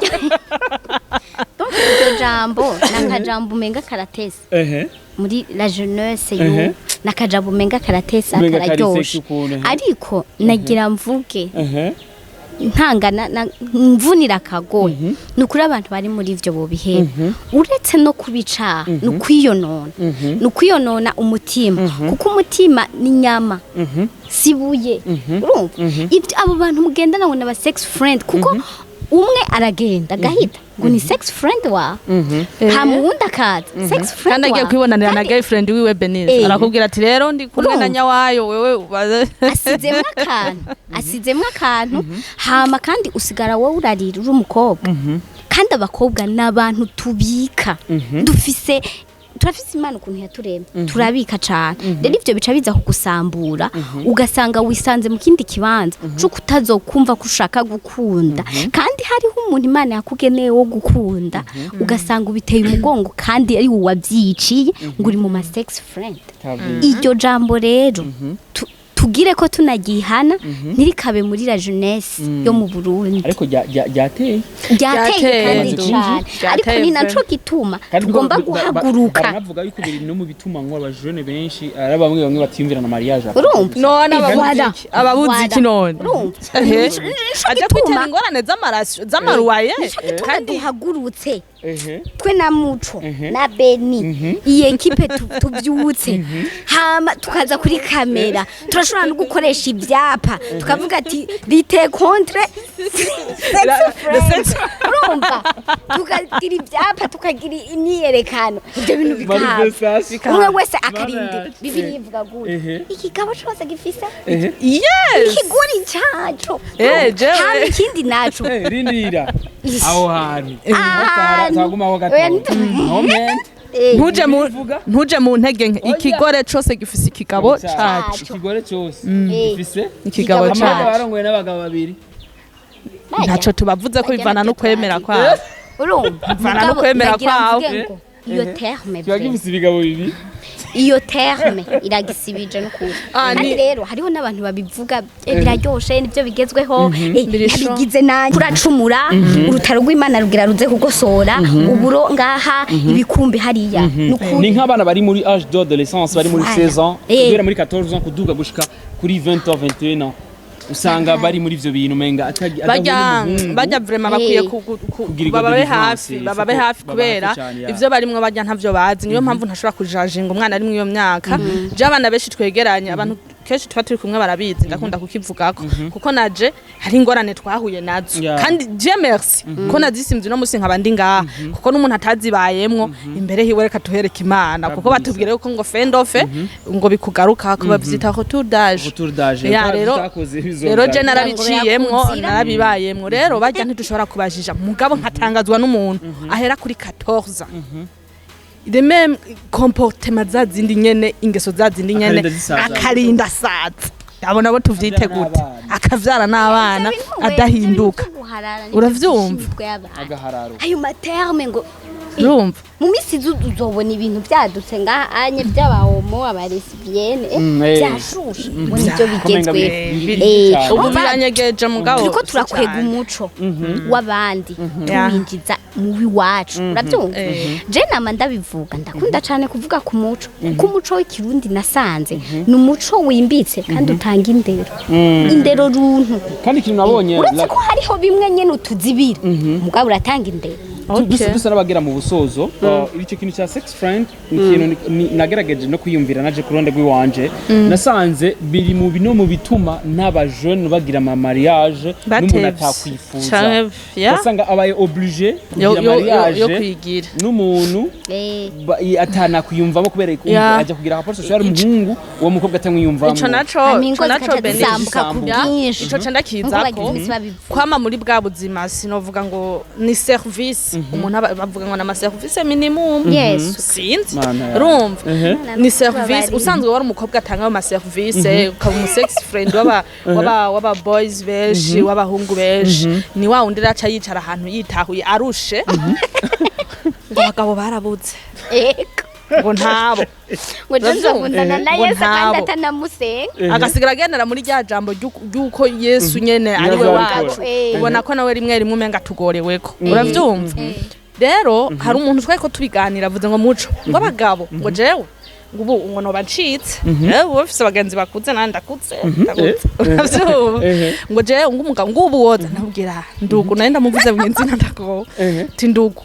Donc iryo jambo ni akajambo umenga karatese muri la jeunesse yo, ni akajambo umenga karatese, Umenga kari kararyoshe. sexy ukuntu, ehe. Ariko nagira mvuge ntangana mvunira akagoye, ni ukuri abantu bari muri ivyo bobiheba. Uretse no kubicaha, ni ukwiyonona, ni ukwiyonona umutima, kuko umutima ni inyama, si ibuye. Urumva ibyo abo bantu mugendana ngo ni aba sex friend, kuko umwe aragenda agahita ngo ni sex friend wawe, hama uwundi akaza sex friend Kandi agiye wawe. kwibonanira na girlfriend wiwe Benise, arakubwira ati rero ndi kumwe na Urumva? nyawayo, wewe ubaze. Asizemwo akantu, asizemwo akantu, hama kandi usigara wowe urarira uri umukobwa. Kandi abakobwa ni abantu tubika, dufise, turafise Imana ukuntu yaturemye, turabika cane. Rero ivyo bica biza kugusambura, ugasanga wisanze mu kindi kibanza c'uko utazokumva ko ushaka gukunda, kandi hariho umuntu Imana yakugeneye wo gukunda, ugasanga ubiteye umugongo kandi ari wowe wavyiciye ngo uri mu ma sex friend. Iryo jambo rero tugire ko tunagihana, ntirikabe muri la jeunesse yo mu Burundi. Ariko ryateye. Ryateye Ryateye, kandi Dudu. cane. Ryateye Ariko ni naco vraiment. gituma Kandi tugomba guhaguruka. Baranavuga yuko biri no mu bituma ngo abajene benshi ari bamwe batiyumvira na mariage. Urumva? None ababuze Voilà. iki? Ababuze iki none? Urumva? Ehe. Nico Aja gituma kwitera ingorane z'amarasyo z'amaruwaye. nico gituma Kandi duhagurutse, Ehe. twe na Muco na Beni, iyi équipe tuvyutse, hama tukaza kuri kamera, turashobora no gukoresha ivyapa tukavuga ati lutte contre sex friend. Urumva, tukagira ivyapa, tukagira imyiyerekano, ivyo bintu bikaba, Manifestation. umwe wese akarindira. Mana. Bibiliya ivuga gutya: ikigabo cose gifise Yes. ikigori caco. Jewe. Hama ikindi naco, Rindira aho hantu. Ahantu. Tagumaho Oya, gato. Moment. Ntuje mu Bivuga? Ntuje mu ntege nke. Oya. Ikigore cose gifise ikigabo caco. Ikigore cyose gifise Ikigabo Ikigabo amaboko. caco. Barongoye n'abagabo babiri. Bajya. Ntaco tubavuze ko Bajya bivana natwe no kwemera turazi. kwabo. Urumva? Bivana no Mugabo, kwemera nagira kwabo. mvuge ngo Iyo terme Kiba vraiment. gifise ibigabo bibi. Iyo terme iragisibije n'ukuri. Ah, Kandi rero hariho n'abantu babivuga, biraryoshe, nibyo bigezweho, Birisho. nabigize nanjye uracumura urutaro rw'Imana rugira ruze kugosora uburo ngaha ibikumbi hariya Ni n'ukuri. nk'abana bari muri âge d'adolescence, bari muri Voilà. 16 ans, guhera muri 14 ans kuduga gushika kuri 20 ans, 21 ans, usanga bari muri ivyo bintu umenga Bajya adahuye n'umuhungu. bajya vraiment bakwiye Kugira bababe deliverance, hafi, il bababe faut hafi bababe kubera hafi cane, ya. ivyo barimwo bajya ntavyo bazi. Niyo mpamvu ntashobora kujajinga umwana ari muri iyo myaka. Je abana benshi twegeranye, abantu kenshi tuba turi kumwe barabizi, ndakunda kukivugako kuko naje hari ingorane twahuye nazo. Kandi je merci ko nazisimvye uno musi nkaba ndi ngaha, kuko n'umuntu atazibayemwo imbere hiwe reka tuhereke Imana, kuko Kabisa. batubwira yuko ngo fendofe ngo bikugaruka ko bavyita retour d'âge. Retour d'âge. Ya, rero Utakoze bizoza. rero je narabiciyemwo, Yakuzira. narabibayemwo. Rero bajya ntidushobora kubajija, mugabo nkatangazwa n'umuntu ahera kuri 14, les mêmes comportements za zindi nyene, ingeso za zindi nyene. Akarinda zisaza. Akarinda asaza. Abo nabo tuvyite Akavyara gute? n'abana. Akavyara n'abana adahinduka. Uravyumva? Agahararo. Ayo ma terme ngo Urumva? Mu minsi iza uzobona ibintu byadutse ngaha anye by'aba homo, aba lesbienne, byashushe ngo nibyo Kumenga bigezweho. biri cane. Ubu Umva, biranyegeje mugabo turiko si turakwega cane. umuco w'abandi tuwinjiza mu w'iwacu, urabyumva? Je nama ndabivuga, ndakunda cyane kuvuga ku muco, kuko umuco w'Ikirundi nasanze ni umuco wimbitse kandi utanga indero, indero runtu. Kandi ikintu nabonye Uretse ko hariho bimwe nyene utuzibira, mugabo uratanga indero. Dusa n'abagera mu busozo, icyo kintu cya sex friend ni ikintu nagerageje no kwiyumvira naje ku ruhande rw'iwanje, nasanze biri mu bino mu bituma n'aba jeune bagira ama mariage n'umuntu Batevye. atakwifuza. Canke, ya. Ugasanga abaye obligé yo kugira yo yo mariage kwigira n'umuntu atanakwiyumvamo kubera ajya kugira rapport sociale umuhungu, uwo mukobwa atamwiyumvamo. Ico naco Hama ingo ico naco zikaca Beni zisambuka ku Ya, bwinshi. ico ca Nkuko ndakizako. bagize iminsi babivuga. Kwama muri bwa buzima, sinovuga ngo ni service umuntu bavuga ngo ni service minimum. Yesu. Sinzi. Mana yawe. Urumva, ni service Tubabare. usanzwe wari umukobwa atanga ayo ma service, ukaba umu sex friend w'aba boys benshi, w'abahungu benshi, ni wa wundi raca yicara ahantu yitahuye arushe ngo abagabo barabuze, Ego. ngo ntabo. Ngo je nzokundana na Ngo Yesu kandi ntabo. atanamusenga. Agasigara agendera muri rya jambo ry'uko Yesu nyene ari we Yazabikora. wacu. Ubona ko nawe rimwe rimwe umenga tugoreweko, uravyumva? Rero hari umuntu twari ko tubiganira avuze ngo muco ngo abagabo ngo jewe ngo ubu ngo noba ncitse, ubu bafise abagenzi bakuze nanje ndakutse ndakutse, uravyumva? Ngo jewe ngo umugabo ngo ubu woza ndamubwira ndugu nawe ndamuvuze mw'izina ndagowe ti ndugu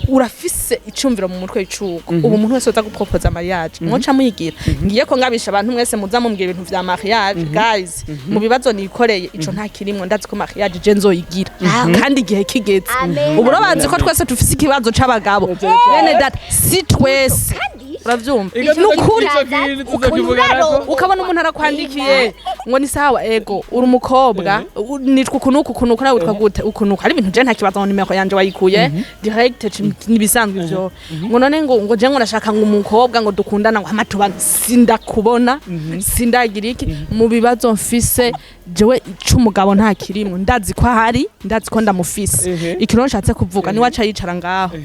urafise icumviro mu mutwe icuko ubu umuntu wese uza gupropoza mariage mwoca muyigira. Ngiye ko ngabisha abantu mwese muza mumbwira ibintu vya mariage, guys, mu bibazo nikoreye ico nta kirimwo. Ndazi ko mariage je nzoyigira kandi igihe kigeze. Amen. Ubu urabazi ko twese dufise ikibazo c'abagabo, bene data, si twese. Kandi Uravyumva? Ego, Nukuri. ico kintu tuzokivugana. Ukabona umuntu arakwandikiye ngo ni sawa, ego uri umukobwa, nitwa uku nuku uku nuku, nawe witwa gute uku nuku, hari ibintu je nta kibazo ngo nimero yanje wayikuye direct, nibisanzwe ivyo. Ngo none ngo je ngo ndashaka ngo umukobwa ngo dukundana ngo amatuba sindakubona sindagira iki mu bibazo mfise jewe ic'umugabo nta kirimwo, ndazi ko ahari, ndazi ko ndamufise. Ikintu nshatse kuvuga ni waca yicara ngaho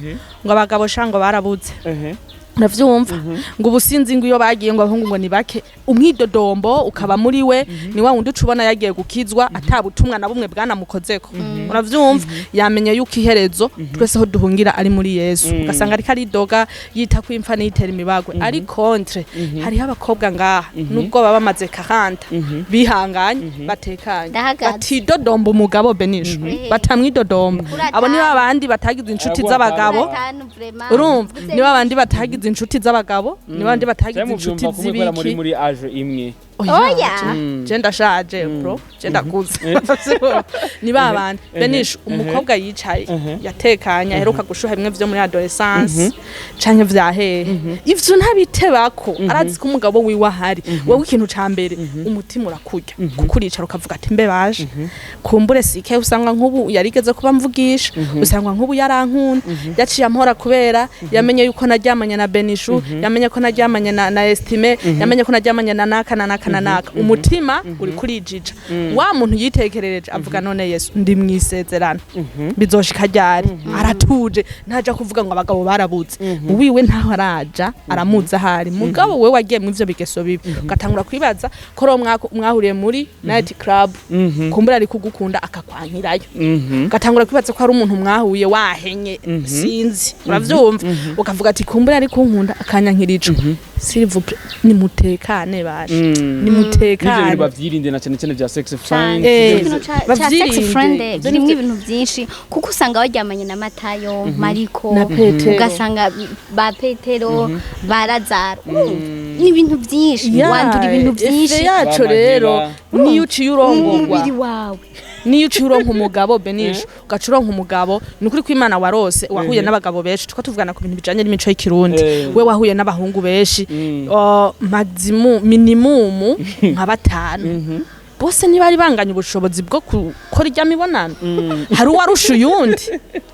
ngo abagabo sha ngo barabuze, uravyumva, ngo ubu sinzi ngo iyo bagiye ngo abahungu ngo ni bake, umwidodombo ukaba muri we. Ni wa wundi uca ubona yagiye gukizwa atabutumwa na bumwe bwanamukozeko, uravyumva? Yamenye yuko iherezo twese aho duhungira ari muri Yesu, ugasanga ariko aridoga yita ko impfa niyitera imibagwe. Ari contre hariho abakobwa ngaha nubwo baba bamaze 40 bihanganye batekanye, Ndahagaze. batidodomba umugabo benisho, batamwidodomba. Abo ni babandi batagize inshuti Araguha. z'abagabo. Batanu vraiment. Urumva, ni babandi batagize inshuti z'abagabo, ni babandi batagize inshuti muvyumva kumwe kubera muri z'ibiki. muri âge imwe. Oya. Je ndashaje bro, je ndakuze. Ni babandi benisho umukobwa yicaye yatekanye aheruka gushuha bimwe vyo muri adolescence canke vya hehe, ivyo ntabitebako, arazi ko umugabo wiwe ahari. Wowe ikintu ca mbere umutima urakurya kuko uricara ukavuga ati mbe baje kumbure sike, usanga nk'ubu yarigeze kuba mvugisha, usanga nk'ubu yarankunda, yaciye ampora kubera yamenye yuko naryamanye na Benishu, yamenye ko naryamanye na Estime, yamenye ko naryamanye na naka na naka. na naka, umutima uri kurijija. Wa muntu yitekerereje avuga: "None Yesu, ndi mwisezerano, bizoshika ryari?" Aratuje, ntaja kuvuga ngo abagabo barabuze. Wiwe ntaho araja, aramuzi ahari. Mugabo we wagiye mu ivyo bigeso bibi, ugatangura kwibaza ko ro mwahuriye muri night club, kumbura ari kugukunda akakwankirayo. Ugatangura kwibaza ko hari umuntu mwahuye wahenye, sinzi, uravyumva, ukavuga ati: "Kumbura ari kunkunda akanyankira ico." S'il vous plaît, nimutekane bashe. N'ivyo bintu Nimutekane. bavyirinde, na cyane cyane vya sex friend. Ikintu ca sex Bavyirinde. friend Ivyo kirimo ibintu byinshi, kuko usanga baryamanye na Matayo, Mariko Na Petero. Ugasanga ba Petero, ba Lazaro. Urumva? Ni ibintu byinshi, wandura ibintu byinshi. Effet yaco Bamahera. rero, niyo uciye urongorwa, umubiri wawe. Niyo uciye uronka umugabo, benisho ugaca uronka umugabo, ni ukuri ko Imana warose wahuye n'abagabo benshi. Tuko tuvugana ku bintu bijanye n'imico y'ikirundi. We wahuye n'abahungu benshi, maximum, minimum nka batanu, bose ntibari banganya ubushobozi bwo gukora irya mibonano. Hari uwarusha uyundi.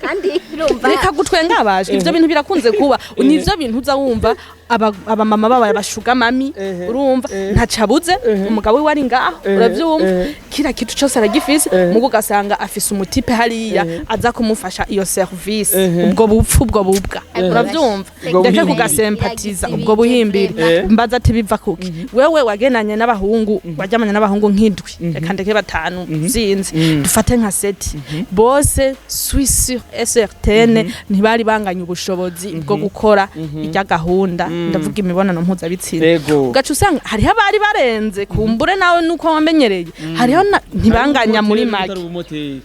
Kandi urumva, Reka gutwenga abaje, ivyo bintu birakunze kuba. Nivyo bintu uza wumva abamama babaye aba sugar mummy. Urumva, ntacabuze, umugabo we ari ngaho, uravyumva, kira kintu cyose aragifise, mugo ugasanga afise umu type hariya aza kumufasha iyo service. Ubwo bupfu, ubwo bubwa, uravyumva. Ubwo Ndeke buhimbiri. kugasempatiza ubwo buhimbiri. Mbaza ati: "Biva kuki wewe wagenanye n'abahungu, waryamanye n'abahungu nk'indwi, reka ndeke batanu, sinzi, dufate nka sept, bose suis sûr et certaine ntibari banganya ubushobozi bwo gukora irya gahunda, ndavuga imibonano mpuzabitsina." Ugaca usanga hariho abari barenze, kumbure nawe nuko wamenyereye, hariho ntibanganya muri make.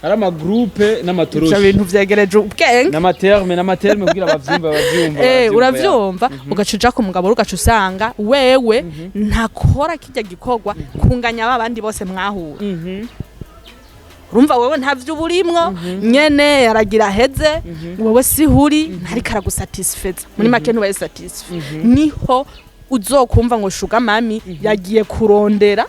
Hari ama groupe n'amatoroshi. Ivyo bintu vyegereje ubwenge. N'ama terme kugira abavyumva bavyumva. Bavyumva. Uravyumva, ugaca uja ku mugabo, ugaca usanga wewe ntakora kirya gikorwa kunganya ba bandi bose mwahura. Urumva, wewe ntavyo uburimwo nyene, aragira aheze, wewe sihuri, ntariko aragusatisfeza. Muri make ntubaye satisfait. Niho uzokumva ngo sugar mummy yagiye kurondera,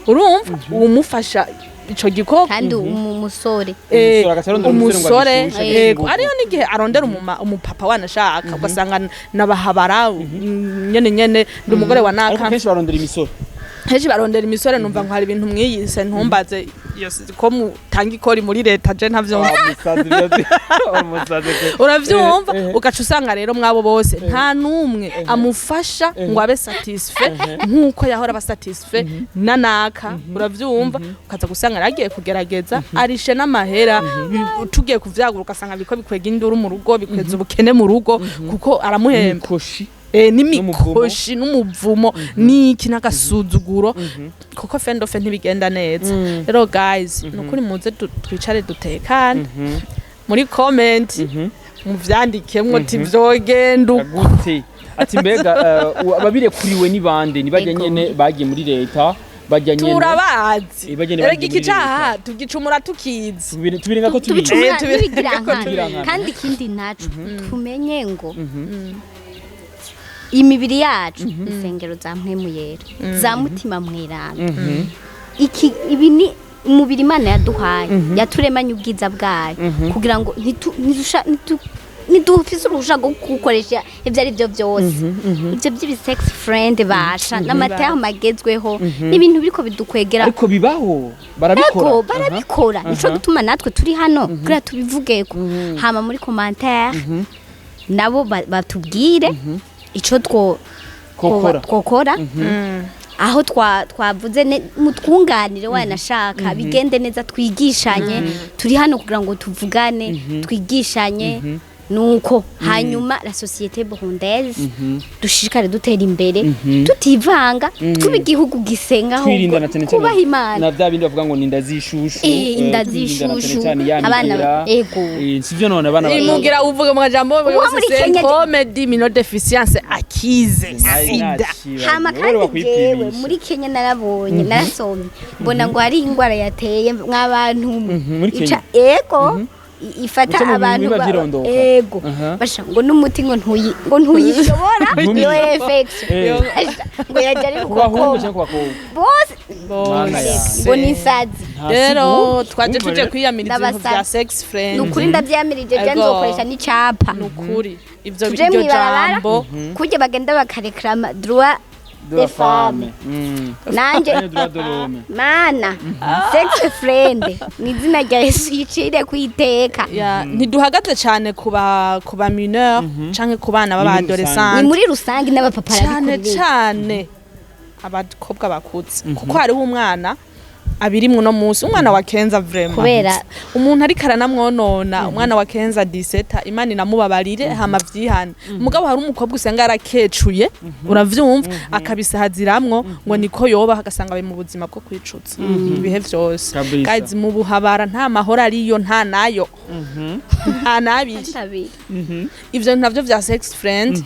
urumva, uwumufasha ico gikorwa. Kandi umusore. Umusore agaca arondera umusore ngo Umusore agishushe, yego. agishe. Ariyo n'igihe arondera umupapa wanashaka, ugasanga n'abahabara nyene nyene ndi umugore wa Ariko naka. kenshi barondera imisoro. Kenshi barondera imisore. Numva ngo hari ibintu mwiyise, ntumbaze iyo ko mutanga ikori muri leta, je ntavyumva. Umusazi, umusazi. Uravyumva, ugaca usanga rero mwabo bose nta n'umwe amufasha ngo abe satisfait nk'uko yahora aba satisfait na naka. Uravyumva, ukaza gusanga yaragiye kugerageza, arishe n'amahera, tugiye kuvyagura ugasanga biriko bikwega induru mu rugo, bikweza ubukene mu rugo, kuko aramuhemba. Imikoshi. N'imikoshi n'umuvumo n'iki n'agasuzuguro, kuko fendofe ntibigenda neza. Rero guys, ni ukuri, muze twicare dutekane. Muri comment muvyandikemwo ti vyogenda uko. Gute? Ati mbega ababirekuriwe ni bande? Ni bajya nyene bagiye muri leta, bajya nyene Turabazi. Bajya nyene Erega bagiye muri ikicaha leta. tugicumura tukizi. Tubirenga ko tubizi. Tubicumura Tubirenga ntibigira ko nkana. tubigira. Kandi ikindi naco, tumenye ngo imibiri yacu insengero za Mpwemu Yera, za Mutima Mweranda. Iki ibi ni umubiri Imana yaduhaye, yaturemanye ubwiza bwayo, kugira ngo ntidufise uruhusha rwo kuwukoresha ibyo ari byo byose. Ibyo by'ibi sex friend basha n'amata magezweho ni ibintu biriko bidukwegera. Ariko bibaho, barabikora. Ego, barabikora. Nico gituma natwe turi hano kugira tubivugeko. Hama muri commentaire nabo batubwire ico two Kokora. twokora aho twavuze mutwunganire, wanashaka bigende neza, twigishanye. Turi hano kugira ngo tuvugane, twigishanye, nuko hanyuma la société burundaise dushishikare dutera imbere, tutivanga, tuba igihugu gisenga, ahubwo Twirinda na cyane cyane kubaha Imana. Na bya bindi bavuga ngo ni inda z'ishushu. Inda Twirinda na cyane z'ishushu. cyane ya Abana migera. Ego. Sivyo none abana Imugira uvuga mu majambo Uwo yose muri Kenya syndrome d'immunodéficience acquise, sida. Hama kandi jewe muri Kenya narabonye, narasomye, mbona ngo hari indwara yateye mw'abantu mwe. Muri Kenya? Ego, ifata Ica mu abantu bihimba vy'irondoka. Ego. Basha ngo n'umuti ngo ntuyi ngo ntuyishobora iyo infection. Basha, ngo yajya ari Ku bahungu rukokoma. cyangwa ku bakobwa? Bose. Mana yanjye. Ngo ni isazi. Rero Nta twaje siguro. tuje kwiyamiriza ibintu Ndabasaba. vya sex friend. Ni ukuri, ndavyamirije bya Ego. nzokoresha n'icapa. Ni ukuri, ivyo Tuje iryo mw'ibarabara jambo. kurya bagenda bakareklama droit. De la des femmes. femme. Nanje Canke droit de l'homme. Mana, sex friend ni izina rya Yesu yicire kwiteka. Ya, ntiduhagaze cyane ku ba mineur canke ku bana Ni muri Ni b'aba-adolescent muri rusange, n'abapapa cyane barabikora. cyane abakobwa bakuze, kuko hariho umwana abirimwo uno munsi, umwana wa 15 vraiment. Kubera- Umuntu ariko aranamwonona umwana wa 15, 17, Imana inamubabarire hama vyihane. Mugabo hari umukobwa usanga yarakecuye, uravyumva, akabisahaziramwo ngo niko yoba, agasanga bari mu buzima bwo kwicuza ibihe vyose. Kabisa. Guys, mu buhabara nta mahoro ariyo, nta nayo, nta nabiri. Abiri. Ivyo navyo vya sex friend,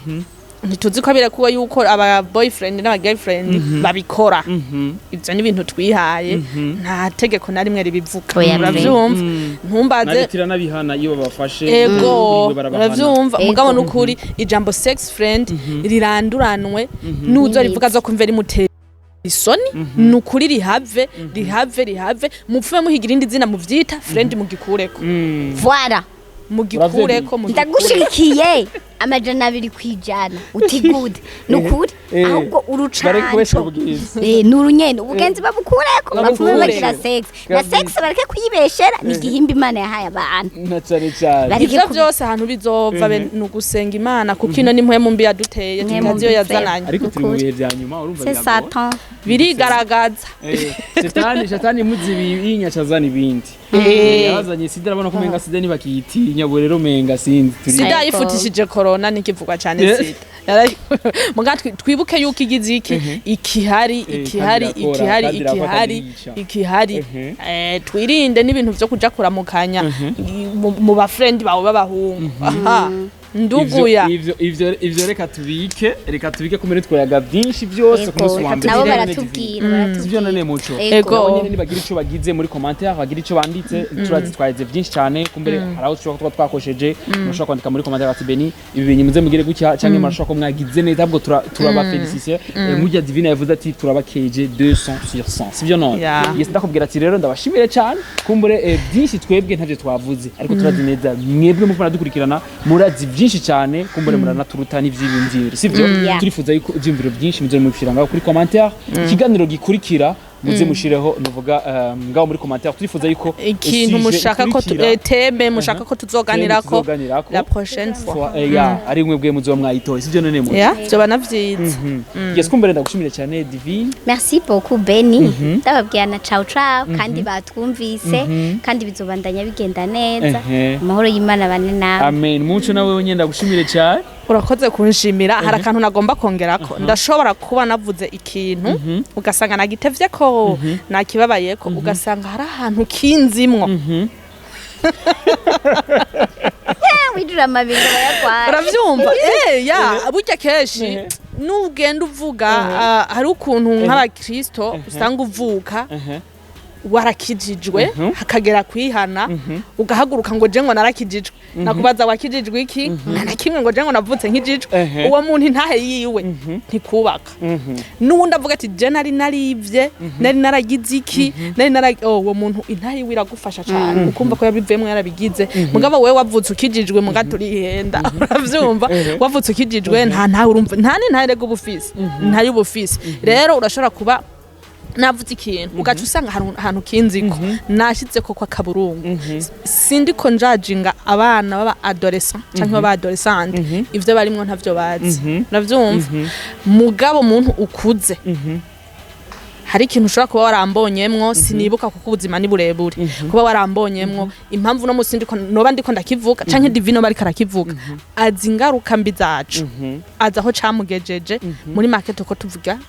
ntituzi ko birekuwe yuko aba boyfriend n'aba girlfriend babikora. Ivyo ni ibintu twihaye, nta tegeko na rimwe ribivuga. Oya, Uravyumva, ntumbaze. Naretira n'abihana iyo babafashe. Ego. Uriwe barabahana. Uravyumva. Ego. Mugabo nukuri ijambo sex friend riranduranwe nuzo rivuga zo kumva rimutera isoni. Nukuri rihave, rihave, rihave. Mupfume muhiga irindi zina muvyita friend, mugikureko. Voilà. Mugikureko, mugikureko. Ndagushigikiye 200% uti good, nukuri. Ahubwo Bareke kubesha urucanco ubugizi. Ni urunyene ubugenzi babukureko, bapfume Babukureko. bagira sex na sex bareke kuyibeshera, ni igihimba Imana yahaye abantu. Na cane cane. Bareke Ivyo vyose ahantu bizova be ni ugusenga Imana, kuko ino ni mpwemu mbi yaduteye, Mpwemu tutazi iyo mbi. yazananye. Ariko turi mu bihe vya nyuma, urumva, C'est biragoye. Satan. Birigaragaza. Shetani muzibi yinyacazana ibindi. Yazanye sida, arabona ko umenga sida ntibakiyitinya ubu rero, umenga sinzi turi Sida Ariko- yifutishije corona, nikivugwa cyane. Sida muga twibuke yuko igize iki ikihari, ikihari, kandi irakora, ikihari, kandi irakora, ikihari, kandi irica. Ikihari. Twirinde n'ibintu vyo kuja kuramukanya mu ba friend bawe b'abahungu. Aha nduguya. Ivyo reka tubike kumere twoyaga byinshi byose ku munsi wa mbere. Nabo Sivyo none, baratubwira. Divine? Sivyo none, Muco? Ego. Nabo nyene nibagira ico bagize muri commentaire, bagira ico banditse. Turazi twagize byinshi cyane, kumbere hari aho dushobora kuba twakosheje. Mushobora kwandika muri commentaire bati: "Beni, ibi bintu muze mugire gutya", canke murashobora ko mwagize neza. Ahubwo turabafelicise. Murya Divine yavuze ati turabakeje 200 sur 100, sivyo none? Yeah. Yes, ndakubwira ati rero ndabashimire cyane. Kumbure byinshi twebwe ntavyo twavuze, ariko turazi neza mwebwe muko muradukurikirana murazi byinshi cyane, kumbure muranaturuta n'ivyiyumviro, sivyo? Yeah. Turifuza yuko ivyiyumviro byinshi muze mubishira ngaho kuri commentaire. Ikiganiro gikurikira muze mushireho, nuvuga ngaho muri commentaire, turifuza yuko Ikintu sujet mushaka ko ikurikira, thème mushaka ko tuzoganirako tuzoganirako. la prochaine fois. Ya, ari mwebwe muzoba mwayitoye, sivyo none mu Ya, vyoba na vyiza. Yes, kumbere ndagushimire cyane, Divine. Merci beaucoup, Beni. Ndababwira na ciao ciao, kandi batwumvise, kandi bizobandanya bigenda neza. Amahoro y'Imana bane nawe. Amen. Muco, nawe wenyine ndagushimire cyane. Urakoze kunshimira. Hari akantu nagomba kongerako. Ndashobora kuba navuze ikintu ugasanga nagitevye ko nakibabayeko, ugasanga hari ahantu kinzimwo. Wijura amabingo bayagwaye. Uravyumva, ya burya kenshi nugenda uvuga, hari ukuntu nk'abakristo usanga uvuka warakijijwe, hakagera kwihana ugahaguruka ngo je ngo narakijijwe. Nakubaza wakijijwe iki? Nta na kimwe, ngo je ngo navutse nkijijwe. Uwo muntu intahe yiwe ntikubaka. N'uwundi avuga ati je nari narivye, nari naragize iki, nari nara oh, uwo muntu intahe yiwe iragufasha cyane, ukumva ko yabivuyemo yarabigize. Mugabo wewe wavutse ukijijwe, muga turihenda, uravyumva, wavutse ukijijwe, nta ntahe urumva, nta n'intahe rega uba ufise, ntayo uba ufise. Rero urashobora kuba navuze ikintu ugaca usanga ahantu kinziko nashize ko kwa kaburungu. Sindiko njajinga abana baba adolescent canke baba adolescente, ivyo barimwo ntavyo bazi, uravyumva. Mugabo muntu ukuze, hari ikintu ushobora kuba warambonyemwo, sinibuka kuko ubuzima ni burebure, kuba warambonyemwo impamvu no musi ndiko noba ndiko ndakivuga canke Divino bariko arakivuga, azi ingaruka mbi zacu, azi aho camugejeje. Muri market uko tuvuga,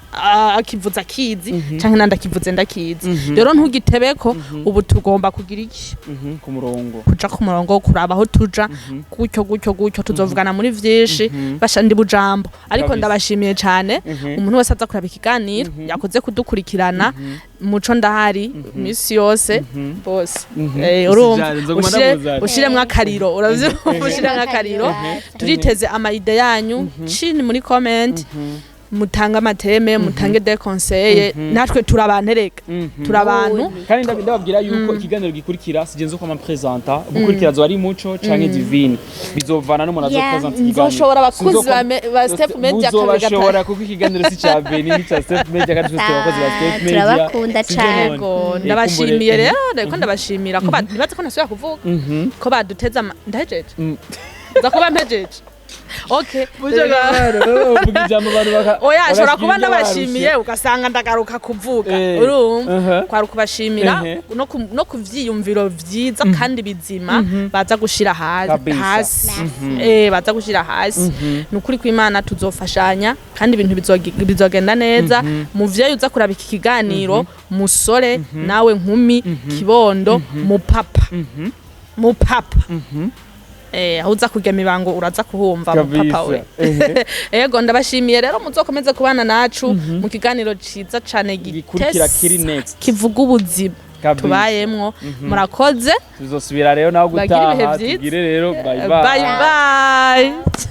akivuza akizi canke nandi akivuze ndakizi. Rero ntugitebeko, ubu tugomba kugira iki? Ku murongo. Kuja ku murongo wo kuraba aho tuja, gutyo gutyo gutyo. Tuzovugana muri vyinshi basha ndi bujambo, ariko ndabashimiye cane. Umuntu wese aza kuraba ikiganiro yakoze kudukurikirana, Muco ndahari misi yose bose. Urumva, Usijane, nzoguma ndamuzana. Ushiremwo akariro, uravyumva, ushiremwo akariro. Turiteze ama idées yanyu chini muri comment. Mutange ama thèmes, mutange des conseils. Natwe turabantereka, turabantu. Kandi ndababwira yuko ikiganiro gikurikira sigenze uko ampresenta gukurikira zo ari Muco canke Divine, bizovana n'umuntu azopresenta ikiganiro. Nzoshobora abakunzi ba Step Media kabiri Muzobashobora, gatatu. kuko ikiganiro si ca Beni, ni ca Step Media, kandi twese turi abakozi ba Step Media. Turabakunda Sivyo cane. none? Yego, Eh, ndabashimiye. Kumbure. Rero reko ndabashimira ko nibaze ko ntasubira kuvuga, ko baduteze ndahejeje. Nza kuba mpejeje, okay. Uvuga ijambo abantu Oya, ashobora bagashikira kuba ibyo ndabashimiye, ugasanga ndagaruka kuvuga. Urumva, kwari ukubashimira no ku vyiyumviro vyiza kandi bizima baza gushira hasi. Baza gushira hasi. Ni ukuri kw'Imana, tuzofashanya kandi ibintu bizogenda neza. Muvyeyi uza kuraba iki kiganiro, musore nawe, nkumi, kibondo, mupapa, mupapa, aho uza kugema ibango uraza kuhumva, mupapa we. Ego, ndabashimiye rero. Muzokomeze kubana nacu mu kiganiro ciza cane Gikurikira gitesa, kiri next. kivuga ubuzima tubayemwo. Murakoze. Tuzosubira rero nawe Bagire ibihe gutaha. vyiza. Tugire rero bye Bye bye. bye.